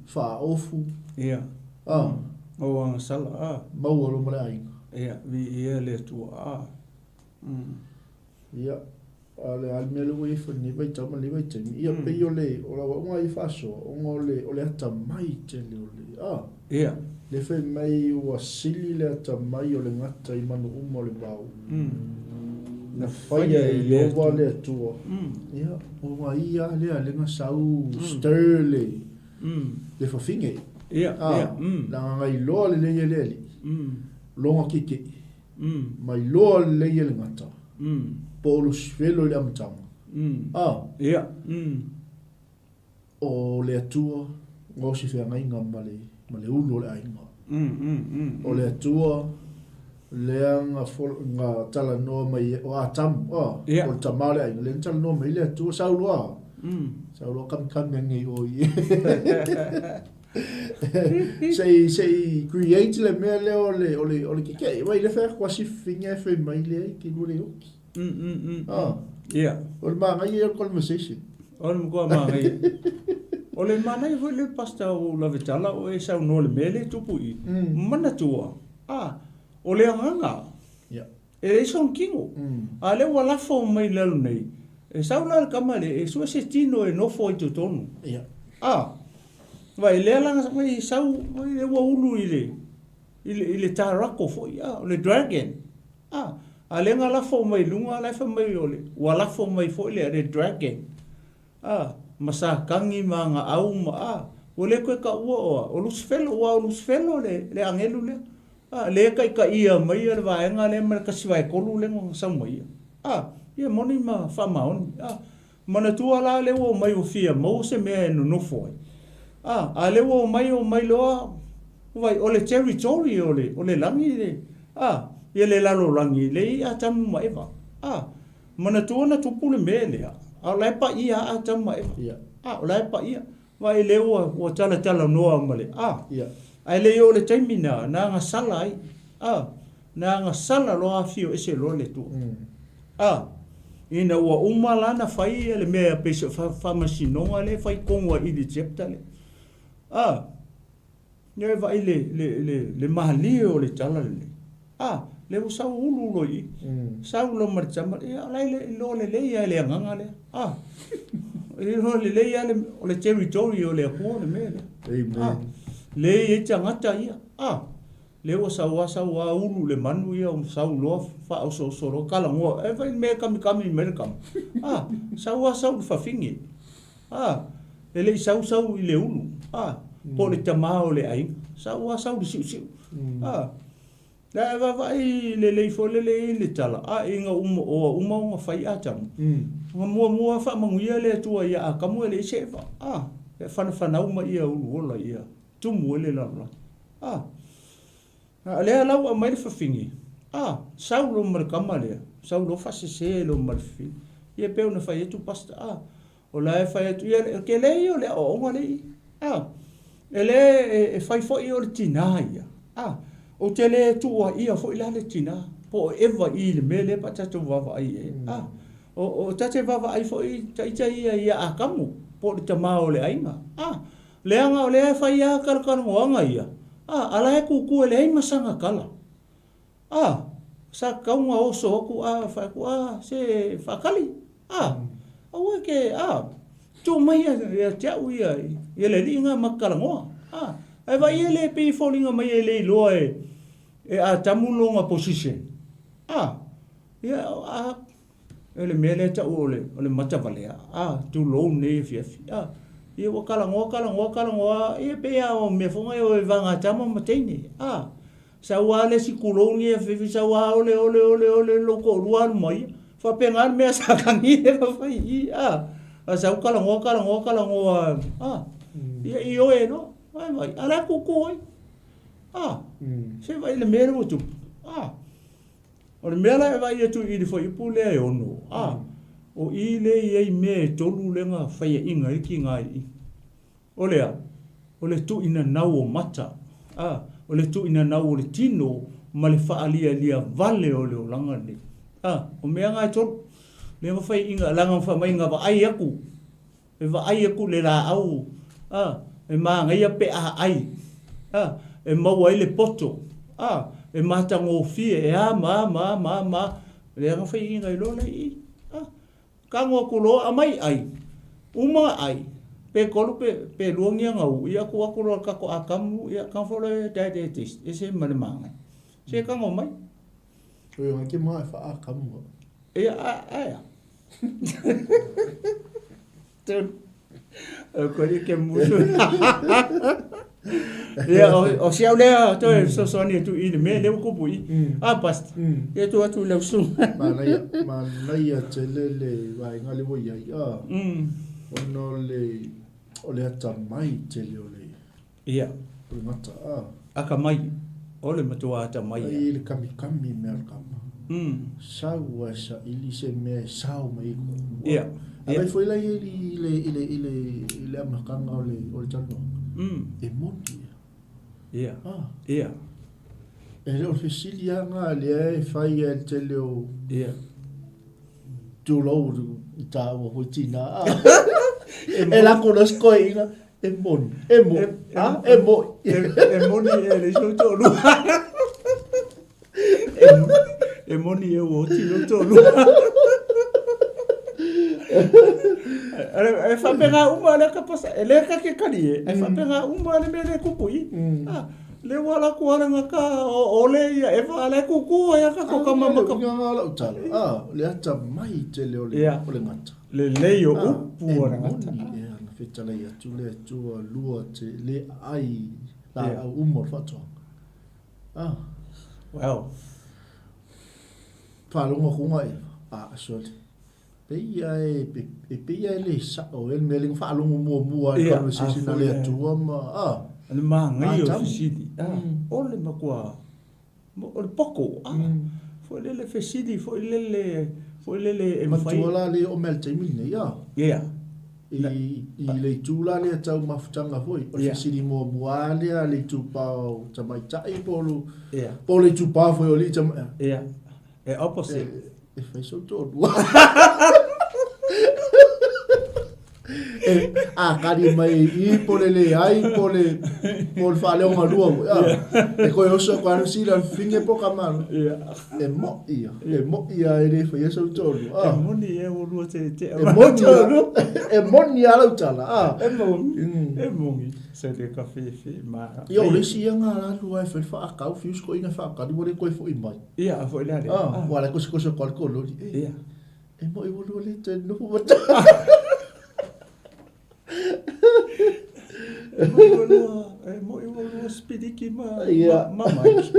faaofu. Ia. A. Mau agasala, a. Maua loa ma le aiga. Ia, viia le Atua, a. Ia, A o le a le mea lea ua i ai lenei vaitau ma lenei vaitaimi? Ia, pei o le, o lau auga ia faasoa, ona o le, o le atamai tele o le, a. Ia. Lea fai mai ua sili le atamai o le gata i manu uma o le vao. Na faia e Ieova le Atua. Ia, o ia lea, lea na sau stir le, le fafine. Ia, ia. Leaga na iloa lelei e le alii, lona kekeʻi. Ma iloa lelei e le gata, po o Lusifelo i le amataga. A. Ia. O le Atua gaosi feagaiga ma le, ma le ulu o le aiga. O le Atua lea na, na talanoa mai o Atamu, a, Ia. o le tama o le aiga, lea na talanoa mai le Atua, sau loa, sau loa kamikami ane i o i Se i, se i create le mea lea o le, o le, o le kekeʻi. Uai, le fai atu a sifina e fai mai leai ke lua le oki. Ah. Ia. O le manaia ia o le conversation. O le matua manaia. O le manaia foi lea Pastor ua ou lave tala o e saunoa i le mea lea e tupu i i. Manatua, ah, o le agaga. Ia. E leai sona tino. A lea ua lafo mai i lalo nei, e sau la le tama lea e sue se tino e nofo ai totonu. Ia. A, vaai, lea la e sau, lea ua ulu i le, i le, i le tarako foi, a, o le dragon. A, a lea na lafo mai i luga, la e fai mai o le, ua lafo mai foi le, le dragon. A, ma Satani ma ana au ma, a, ua le toe taua o a, o Lusifelo, aua o Lusifelo le, le agelu lea. A, lea e taitaia mai le vaega lea ma le 1/3 lea na sau mai ia. A, ia moni ma faamaoni. A, manatua la lea ua omai ua fia maua se mea e nonofo ai. A, a lea ua omai omai loa, vaai, o le territory o le, o le lagi le, a, ia le lalolagi lea e i ai Atamu ma Eva. A, Manatua na tupu le mea lea, a o la e paia a Atamu ma Eva. Ia. A, o la e paia. Vaai lea ua, ua talatalanoa ma le, a. Ia. Ae le i oo i le taimi na, na agasala ai. A, na agasala loa afio ese loa le Atua. A, ina ua uma la na fai le mea pei se faamasinoga lea e fai tonu ai i le chapter lea. A. Ia e vaai le, le, le, le malie o le tala lenei. A, lea ua sau ulu loa i i. Sau loa ma le tama, ia o la e iloa lelei lava e le agaga lea. A, e iloa lelei lava le, o le territory o le Atua le mea lea. Amen. A, lea e i ai tagata ia. A, lea ua sau lava sau lava ulu le manu ia, sau loa faaosooso loa talanoa. E vaai i le mea e kamikami mai le tama. A, sau lava sau i le fafine. A, e le i sau sau i le ulu, a, po o le tama o le aiga. Sau a sau i le siusiu. A, la e vaavaai lelei foi lele i le tala, a ina uma, ua uma ona fai Atamu. Na muamua faamanuia le Atua ia Atamu e leai se eva. A, e fanafanau ma ia ulu ola ia tumu ai le lalolagi. A, A lea la ua aumai le fafine, a, sau loa ma le tama lea, sau loa faasese loa ma le fafine. Ia pei ona fai atu Pastor, a, o la e fai atu, ia o le tele ia o le aoaoga lea i i. A, e le e fai foi o le tinā ia, a, ou te le tuuaia foi la le tinā, po o Eva i le mea lea pe a tatou vaavaai i ai. A, o, o ta te vaavaai foi ita ia ia Atamu. Po o le tamā o le aiga, a. Leaga o lea e fai lava talatalanoaga ia, a, a la e kukū e leai ma sana tala. A, sa tatau ona oso atu a fai atu, a, se faatali, a, aua e te, a, tuu mai ia te au ia, ia le alii lena ma te talanoa, a. Ae vaai e le pei e foliga mai e le iloa e, e Atamu lona position, a, ia, a, O le mea lea e tau o le, o le matavalea, a, tulou lenei afiafi, a, ia ua talanoa, talanoa, talanoa, ia pei lava o mea foi na e vagatama ma teine, a, sau lava le isi tulou lenei afiafi, sau lava ole, ole, ole, ole lou toalua alu ma ia, faapena le mea sa atagia e fai i i, a, a sau talanoa, talanoa, talanoa, a, ia ioe loa, vai vai, a o la e tutu ai, a, se vaai i le mea lea ua tupu, a. O le mea la e vaai atu i le fuaiupu lea e 6, a, o i lea e i ai mea e tolu lea na faiaina ai tiga i i. O le a? O le tuuinanau o mata, a, o le tuuinanau o le tino ma le faalialia vale o le olaga lenei. A, o mea na e tolu lea na faiaina, leaga na fai mai na vaai atu E vaai atu le laau, a, e manaia pe a ai, a, e maua ai le poto, a, e matagofie, e a ma a ma a ma a ma a, lea na faiaina ai loa la i i, a, tago atu loa aumai ai, uma ona ai, pe tolu pe, pe lua ni ana u, ia tuu atu loa i le tatou Atamu, ia tago foi loa e dad e taste, ese ma le manaia. Se tago mai. Oi, ngai ke mga e whaakamu. Ia, a, aea. Tonu. O koe ke musu. Ia, o si au lea, toe fesoasoani atu i le mea lea ua tupu i. A, Pastor. Ia tuu atu i lau susuga. Manaia, manaia tele le vaega lea ua i ai, a, ona o le, o le atamai tele o le, Ia. O le gata, a. Akamai. O le matua atamai ia. Ai le kamikami mea o le kama. Sau a e saili se mea e sao mai ai kukua. Ia. A vai foi la ia i le, i le, i le, i le amataga o le, o le talanoaga. E moni ia. Ia. A. Ia. E le o le fesili lava na lea e fai ai e le tele o. Ia. Tulou i tāua foi tina. E lako na skoiga. E moni, e mo, a, e mo. E moni e le sou toalua. E moni e ua oti lou toalua. E faapena uma lea ka pasa, e le ka ke kali e, e faapena uma le mea lea e tupu i. Le ua alu atu lava le gata o le ia Eva, la e kuku ai a tatou tama ma ka. Uiga nga lau tala, a, le atamai tele o le, o le gata. Lelei o upu o le gata. E moni ea na fetalai atu le Atua lua te le aai laau uma o le faatoaga. A. Well. Faalogo atu nga Eva, a, sole. Pei a e, e pei a e le sa'o ea le mea lea na faalogo muamua ai le conversation a le Atua ma, a. O le manaia o le fesili, a, o le matua, o le poto, a, foi lele fesili foi lele, foi lele e mafai. Manatua la le oo mai i le taimi lenei, a. Ia. I, i le itu la lea tau mafutaga foi, o le fesili muamua lava lea a le itupa o tamaitai po o le, po o le itupa foi o alii tamaitai. Ia. E opposite. E fai sou toalua. E, a kali mai i po le leai po le po le faaleogalua foi. A, e koe oso atu lava sila finge po ka malo. E mo'i ia, e mo'i ia e le faia sou toalua. E moni e ua lua te te E moni ia, e moni ia lau tala. A. E moni, e moni. Se le ka fefe ma. Ia o le isi ia nga la lua e fai le faakau, fiu sikoina faakali ua le koe foi mai. Ia, a foi lea lea. Ah, ua la kosekoso ko al kololi. Eh. Ia. E mo i ua le te noho mata. E mo i ua e mo i ua spiriki ma, Ia. ma, ma Mike.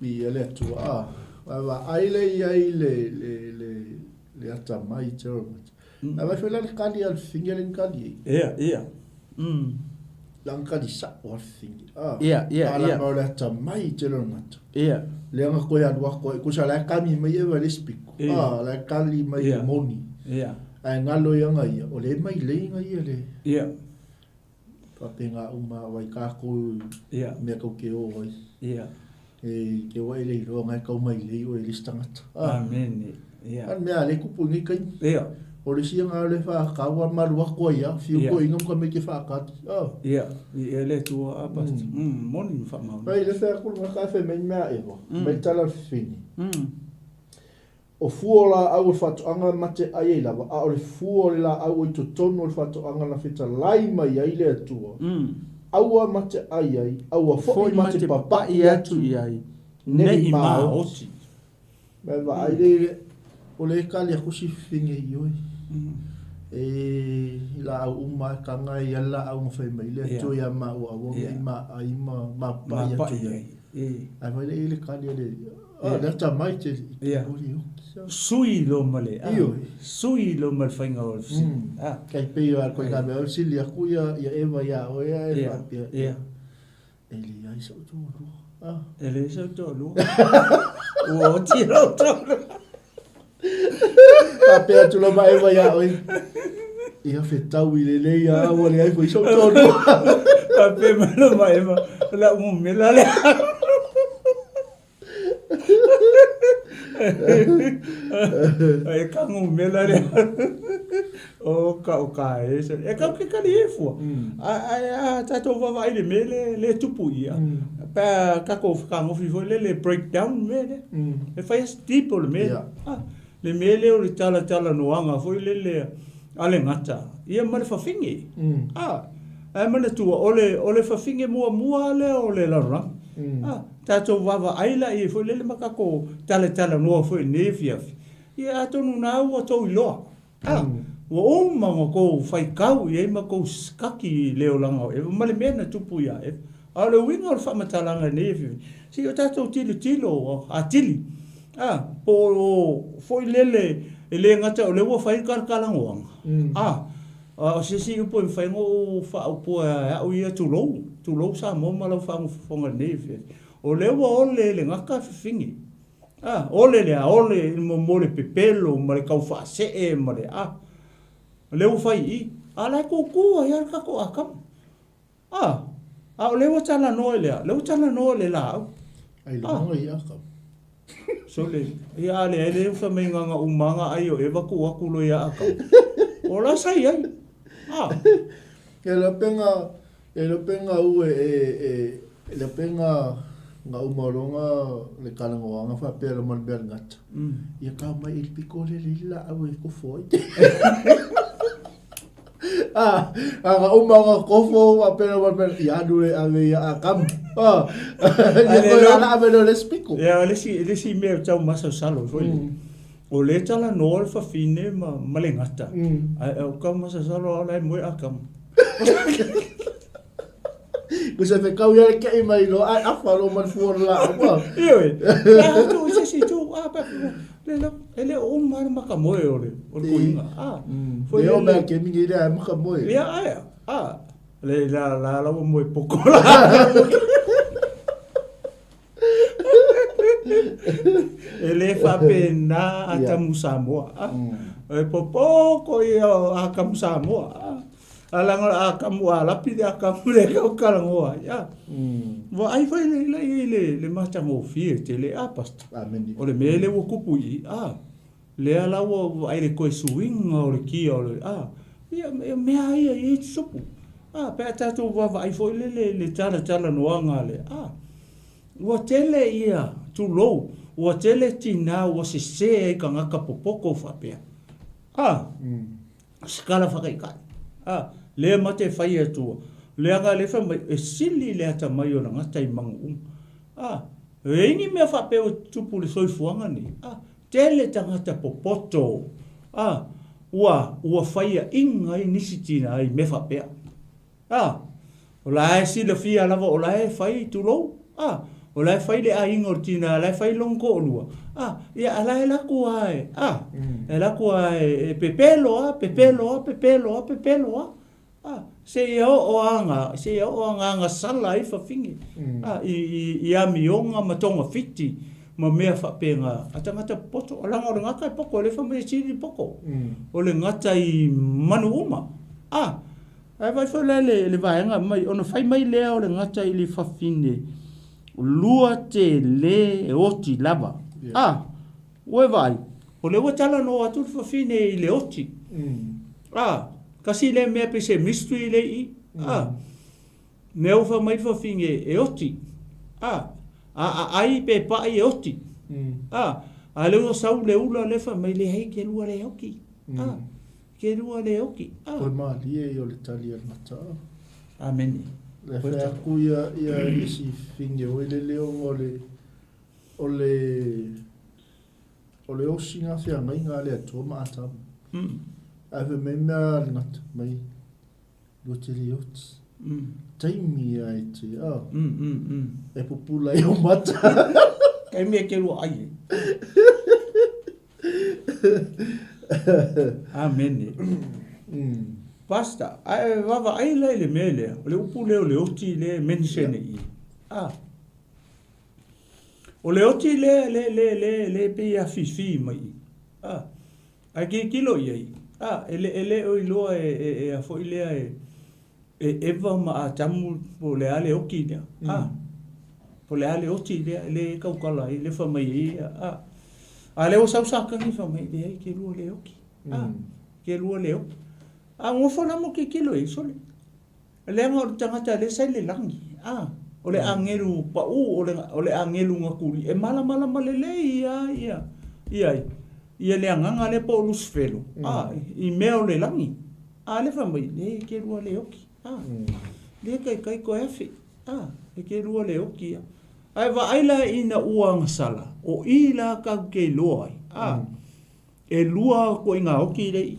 Ia le atua. Ah, vaai le ia i le le le le atamai te o. A vai foi la le kali a le finge le kali ei. Ia, ia. La kali sa'o a le finge. Ah. Ia, ia, ia. ia. A la atamai te lo ngata. Ia. Le anga koe alu ako ai kusa la kami mai e le spiko. Ia. Ah, la kali mai Ia. moni. Ia. Ae ngalo ia nga ia, o le mai le nga ia le. Ia. Faapena uma wai kākou Ia. mea kau ke o ai. Ia. E te ua e le iloa ngai kau mai lei oe i le isi tagata. Ah. Amene. Ia. A mea le kupu i nei taimi. Ia. O le isi nga le whaakau a malu ako ai a, whiu Ia. ko inga muka me te whaakati. Ah. Ia. Ia le atua a pastor. Moni ma faamaonia. Mai le whea kulu nga ka whe mei mea ewa. Mai tala whini. O fua o laau o le faatoaga mate ai ai lava, a o le fua o le laau o i totonu o le faatoaga na fetalai mai ai le Atua, aua mate ai ai, aua foi mate papaʻi atu i ai, ne i maoti. Mai vaai le ile, o le kali aku si fine i oi. E i laau uma e kanga e ia le laau na fai mai le Atua ia maua aua ne i ma ai ma mapaʻi atu i ai. Ae fai le ile kali a le Ah, lea tamai te Ia. moli oki. Sui lo ma le, ah, Ioe. sui lo ma le faiga o le fesili. Ah. Kai pei o koe ngā mea o sili aku ia, ia Eva ia oe a e Ia, whapea. ia. E le ai sau toalua. Ah. E le sau toalua. Ua oti lau toalua. Whapea atu lo ma Eva ia oe. Ia whetau i le lei a ua le ai foi sau toalua. Whapea mai lo ma Eva, la umela le. E ka ngumela lea. O ka o ka e se. E kau ke kali e fua. A a a tatou vaavaai i le mea le le tupu ia. Pe a tatou fetagofi foi lele e break down le mea lea. E fai lava si deep o le mea lea. A le mea lea o le talatalanoaga foi lele a le gata ia ma le fafine. A ae manatua o le o le fafine muamua lea o le lalolagi. A tatou vaavaai laia foi lele ma tatou talatalanoa foi i lenei afiafi, ia atonu na ua tou iloa, a, ua uma ona tou faitau i ai ma tou sikaki i le olaga o Eva ma le mea na tupu ia Eva. A o le uiga o le faamatalaga i lenei afiafi, se i o tatou tilotilo atili, a, po o foi lele e le gata o lea ua fai le talatalanoaga, a, A o se isi upu e mafai ona ou faaupua e au ia, tulou, tulou Samoa ma lau faafofoga i lenei afiafi. O lea ua ole le gata fafine. A, ole le a ole i le mo le pepelo ma le tau faasee ma le a. O lea ua fai i i. A o la e tūtū ai lava le tatou Atamu. A, a o lea ua talanoa i le a? O lea ua talanoa i le laau. Ailoga ia Atamu. Sole, ia a leai lea fai mai na ona uma lava na ai o Eva tuu atu loa ia Atamu. O la sa i ai. A. Ia le pega, ia le pega u e, e, e, le pega nga uma longa le kalangoanga faapea lo ma le mea le gata. Ia kau mai i le piko le le laau e kofo ai. Ah, a uma o kofo faapea ma le ia alu le ave ia Atamu. Ah, ia koe ala ave lea o le isi piko. Ia, o le isi, le isi mea e tau masalosalo foi lea. O lea e talanoa le fafine ma, ma le gata. Ae o tau masalosalo lava o la e moe Atamu. Ko se whekau ia le kei mai loa, ai afa loa ma le fua o le laau. Ah. Ioe, pe a atu i se isi itu, ah, pe, le, le, e le o uma le makamoe o le, o le koiga. Ah, foi Le o mea ke mingi le ai makamoe. Ia, ai, ah, le la, la, la ua moe poko la. E le faapena Atamu Samoa. Ah, E popoko ia o Atamu Samoa. Ah, a leaga o le Atamu Alapi le Atamu lea e talanoa ai. Ah, Vaai foi le la i le le matagofie tele a pastor. Amene. O le mea lea ua tupu i i, ah, lea la ua vaai le toe suiga o le kia o le ah, ia mea ia i tutupu. Ah, pe a tatou vaavaai foi lele i le talatalanoaga a le ah, Ua tele ia, tulou, ua tele tinā ua sesē ai tagata popoto faapea. A, se tala faataitai. A, lea mate e fai e Atua, leaga lea fai mai, e sili le atamai o le gata i manu uma. A, e i ai ni mea faapea ua tutupu i le soifuaga nei? A, tele tagata popoto, a, ua, ua faiaina ai nisi tinā i mea faapea. A, o la e silafia lava o la e fai, tulou, a, o la e fai le aiga o le tina, o la e fai lona toalua, a, ia, a la e alu atu lava e, a, e alu atu lava e, e pepelo lava, pepelo lava, pepelo lava, pepelo lava, a, seia oo lava na, seia oo lava na agasala ai fafine, a, i, i, i amioga ma togafiti ma mea faapena a tagata popoto. Leaga o le gata e poto, e le fai mai e sili le poto. O le gata i manu uma, a. Ae vaai foi la i le vaega mai, ona fai mai lea o le gata i le fafine. Lua te lē oti lava. A, ua e vaai, o lea ua talanoa atu le fafine i le oti. A, kasi lea mea pei se mystery lea i i. A, mea ua fai mai le fafine e oti. A, a aai pe pai e oti. A, a lea ua sau le ula lea fai mai leai ke lua le oti. A, Ke lua le oki. Ah. Koe malie ia o le tali a le mata. Amene. Le whai aku ia ia isi finge oi le leo o le o le o le osi ngā whia ngai ngā le atua ma atamu. Ai whai mai mea le ngata mai lua te le oti. Taimi ia e te a. E pupula i o mata. Taimi e ke lua ai e. Amene. Pastor, ae vaavaai la i le mea lea, o le upu lea o le oti lea e mention i i. Ah. O le oti lea, le, le, le, le pei e afifi mai i. Ah. Ae tilotilo i ai, ah, e le, e le o iloa e, e, e a foi lea e, e Eva ma Atamu po o le a le oti lea. Ah. Po o le a le oti lea, e le tautala ai, le fai mai ai ia, ah. A lea ua sau Satani fai mai, leai, ke lua le oti. Ah. Ke lua le oti. A nofo la ma tilotilo i ai, sole. Leaga o le tagata lea sa i le lagi, a, o le agelu paʻū, o le, o le agelu gatuli, e malamalama lelei lava ia, ia, ia le agaga lea po o Lusifelo, a, i mea o le lagi. A lea fai mai, le ke lua le oki, a, le taitai toe afe, a, e ke lua le oki ia. Ae vaai la ina ua agasala, o i la tatou te iloa ai, a, E lua koiga oti lea i i.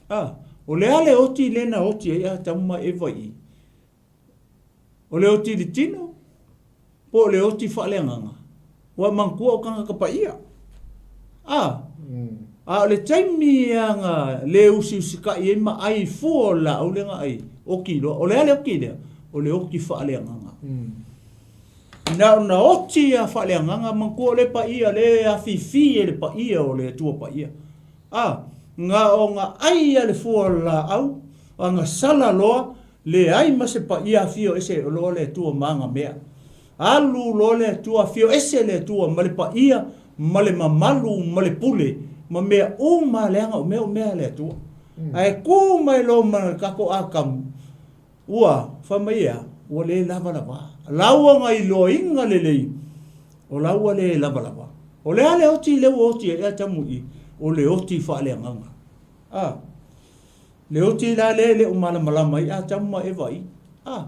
A, o le a le oti lea na oti ai Atamu ma Eva i i? O le oti i le tino, po o le oti faaleagaga? Ua manatua o tagata paia. A, a o le taimi lava na le usiusitai ai ma ai fua o le laau lea na ai, oti loa. O le a le oti lea? O le oti faaleagaga. Na ona oti a faaleagaga manatua o le paia le afifi e le paia o le Atua Paia. A, na ona ai a le fua o le laau, agasala loa, leai ma se paia afio ese loa le Atua ma ana mea. Alu loa le Atua afio ese le Atua ma le paia ma le mamalu ma le pule ma mea uma leaga o mea o mea a le Atua. Ae tu mai loa ma le tatou Atamu, Ua fai mai e a? Ua le lavalava. Laua na iloaina lelei, o la ua le lavalava. O le a le oti lea ua oti ai Atamu i? O le oti faaleagaga. A. Le oti la lea e le o malamalama ai Atamu ma Eva i. A.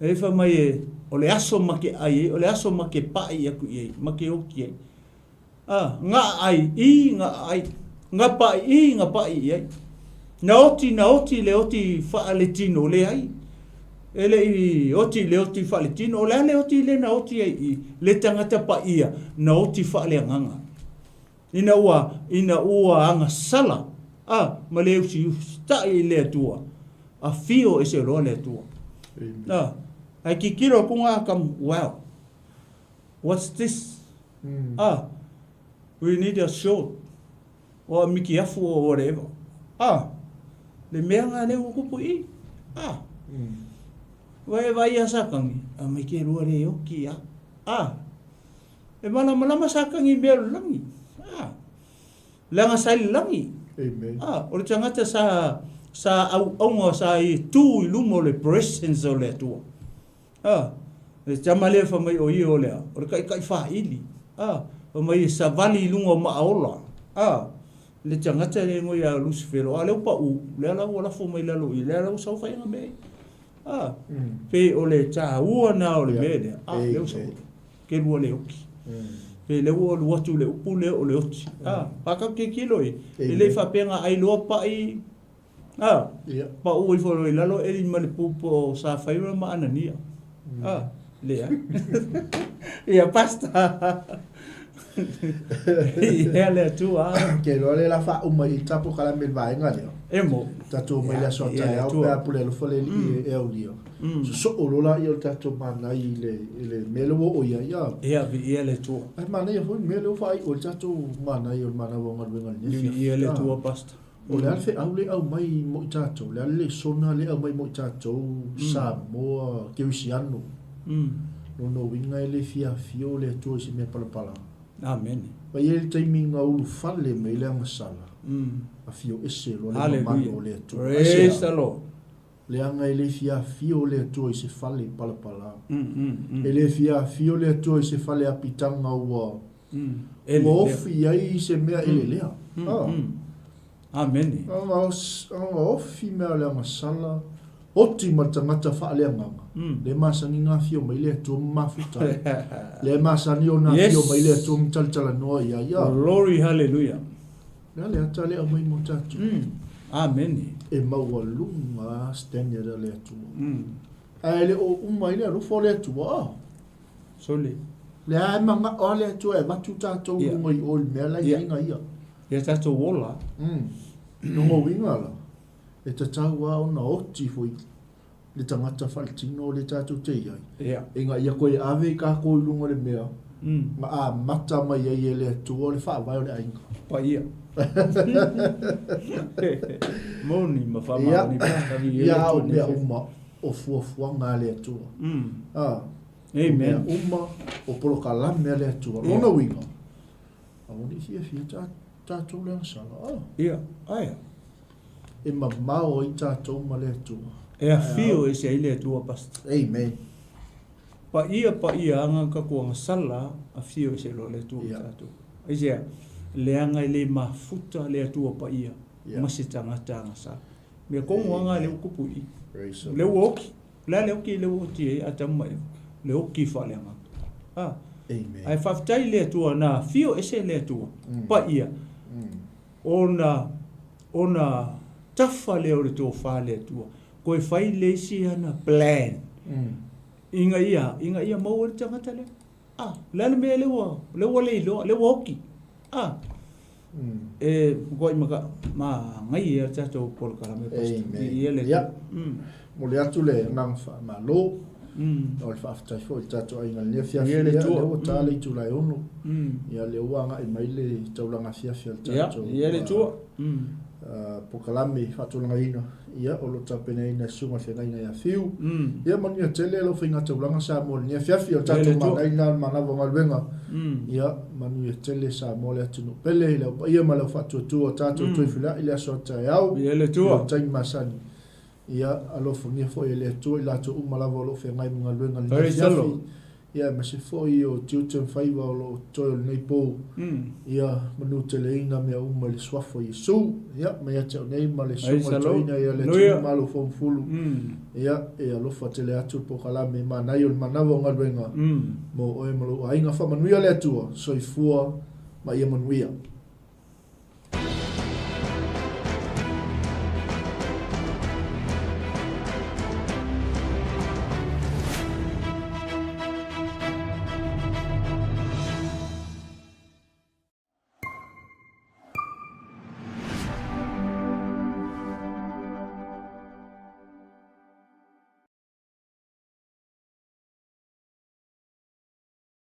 E fai mai e, o le aso ma ke ai ai, o le aso ma ke paʻi aku i ai, ma ke oti ai. A, nga ai i, nga ai, nga paʻi i, nga paʻi i ai. Na oti, na oti le oti faaletino, leai. E le i oti le oti faaletino, o le a le oti lea na oti ai i le tagata paia, na oti faaleagaga. Ina ua, ina ua agasala, a, ma le usiusitai i le Atua, afio ese loa le Atua. A, ae tilotilo atu nga Atamu, wow, what's this? Ah, we need a short or a mikiafu or whatever. Ah, le mea nga lea ua tupu i. Ah, ua e vaai ia Satani, a mai ke lua le oki a. Ah, e malamalama Satani i mea o le lagi. Ah, leaga sa i le lagi. Amen. Ah, o le tagata sa, sa auauna, sa i tu i luma o le presence o le Atua. A, le tama lea fai mai o ia o le a? O le kaʻikaʻi fāʻili. A, fai mai e savali i luga o Maʻaola. A, le tagata lea igoa ia Lusifelo, a lea ua paʻū, lea la ua lafo mai lalo i, lea la ua sau fai ana mea ia. A, pei o le tāua na o le mea lea, a, lea ua sau, ke lua le oki. Pei lea ua alu atu le upu lea o le oti. A, pākau tilotilo i, e le i faapea na ʻai loa paʻi, A, Ia. Paʻū ifo loa i lalo Eli ma le pupu o Safaira ma Anania. A, leai. Ia, Pastor. Ia le Atua. Ke loa le la faauma i tapo kalame le vaega lea. E mo. Tatou mai le aso a taeao pe a pule alofa le Alii e aulia. Sosoo loa laia o le tatou manaia i le i le mea lea ua oo i ai a. Ia, viia le Atua. Ae manaia foi le mea lea ua faaiu ai le tatou manaia o le manava o galuega i lenei afiafi. Viia le Atua, Pastor. O le a le feau lea e aumai mo i tatou? O le a le lesona lea e aumai mo i tatou Samoa kerisiano? Lona uiga e le fia afio le Atua i se mea palapala. Amene. Ma e i ai le taimi na ulufale mai ai le agasala, afio ese loa le mamalu o le Atua. Praise the Lord. Leaga e le fia afio le Atua i se fale palapala. E le fia afio le Atua i se fale apitaga ua ua ofi ai se mea elelea. Amene. Ona ofi mea o le agasala, oti ma le tagata faaleagaga, lea e masani ona afio mai le Atua ma mafuta ai. Lea e masani ona afio mai le Atua ma talatalanoa i ai. Glory hallelujah. O le a le ata lea e aumai mo tatou? Amene. E maualuga standard a le Atua. Ae le o uma ai le alofa o le Atua. Sole. Lea e manao lava le Atua e avatu tatou i luga i o i le mea la e i ai ia. Ia tatou ola. Lona uiga la, e tatau lava ona oti foi le tagata faaletino lea tatou te i ai, ina ia toe ave i tatou i luga o le mea na amata mai ai e le Atua le faavae o le aiga. Paia. Moni ma faamaoni. Ia, a o mea uma o fuafuaga a le Atua. O mea uma o polokalame a le Atua. Lona uiga, aua ne i fiafia tatou le agasala. Ia, aea. E mamao ai tatou ma le Atua. E afio ese ai le Atua, Pastor. Amen. Paia paia aga tatou agasala afio ese loa le Atua ma tatou. Aisea? Leaga e le mafuta le Atua paia ma se tagata agasala. Mea tonu aga lea ua tupu i i. Lea ua oti. O le a le oti lea ua oti ai Atamu ma Eva? Le oti faaleagaga. A. Ae faafetai i le Atua na afio ese le Atua paia ona ona tafa lea o le tofa a le Atua toe fai le isi ana plan ina ia ina ia maua ai le tagata lea. A, o le a le mea lea ua lea ua le iloa, lea ua oti. A. E matuai manaia le tatou polokalame Pastor. Viia le Atua. Momoli atu le agaga faamalo. O le faafetai foi i le tatou aiga i lenei afiafi. Ia, lea ua ta le itula e 6. Ia, lea ua agai mai le taulaga afiafi a le tatou. Ia le Atua. Polokalame faatulagaina, ia, o lo o tapenaina e Susuga i le Feagaiga ia Fiu. Ia, manuia tele lau faiga taulaga Samoa i lenei afiafi. O le tatou manaia lena o le manava o galuega. Ia, manuia tele Samoa le atunuu pele i le au paia ma le au faatuatua o tatou toe feiloai i le aso a taeao. Ia le Atua. I le taimi masani. Ia, alofagia foi e le Atua i latou uma lava o lo o feagai ma galuega i lenei afiafi. Ia, aemaise foi o tiute ma faiva o lo o totoe o lenei po. Ia, manuteleina mea uma i le Suafa o Iesu. Ia, mai ia te au nei ma le Susuga i le Toeaina ia Leatinuu Malo Fomufulu. Ia, e alofa tele atu le polokalame manaia o le manava o galuega mo oe ma lou aiga. Faamanuia le Atua, soifua ma ia manuia.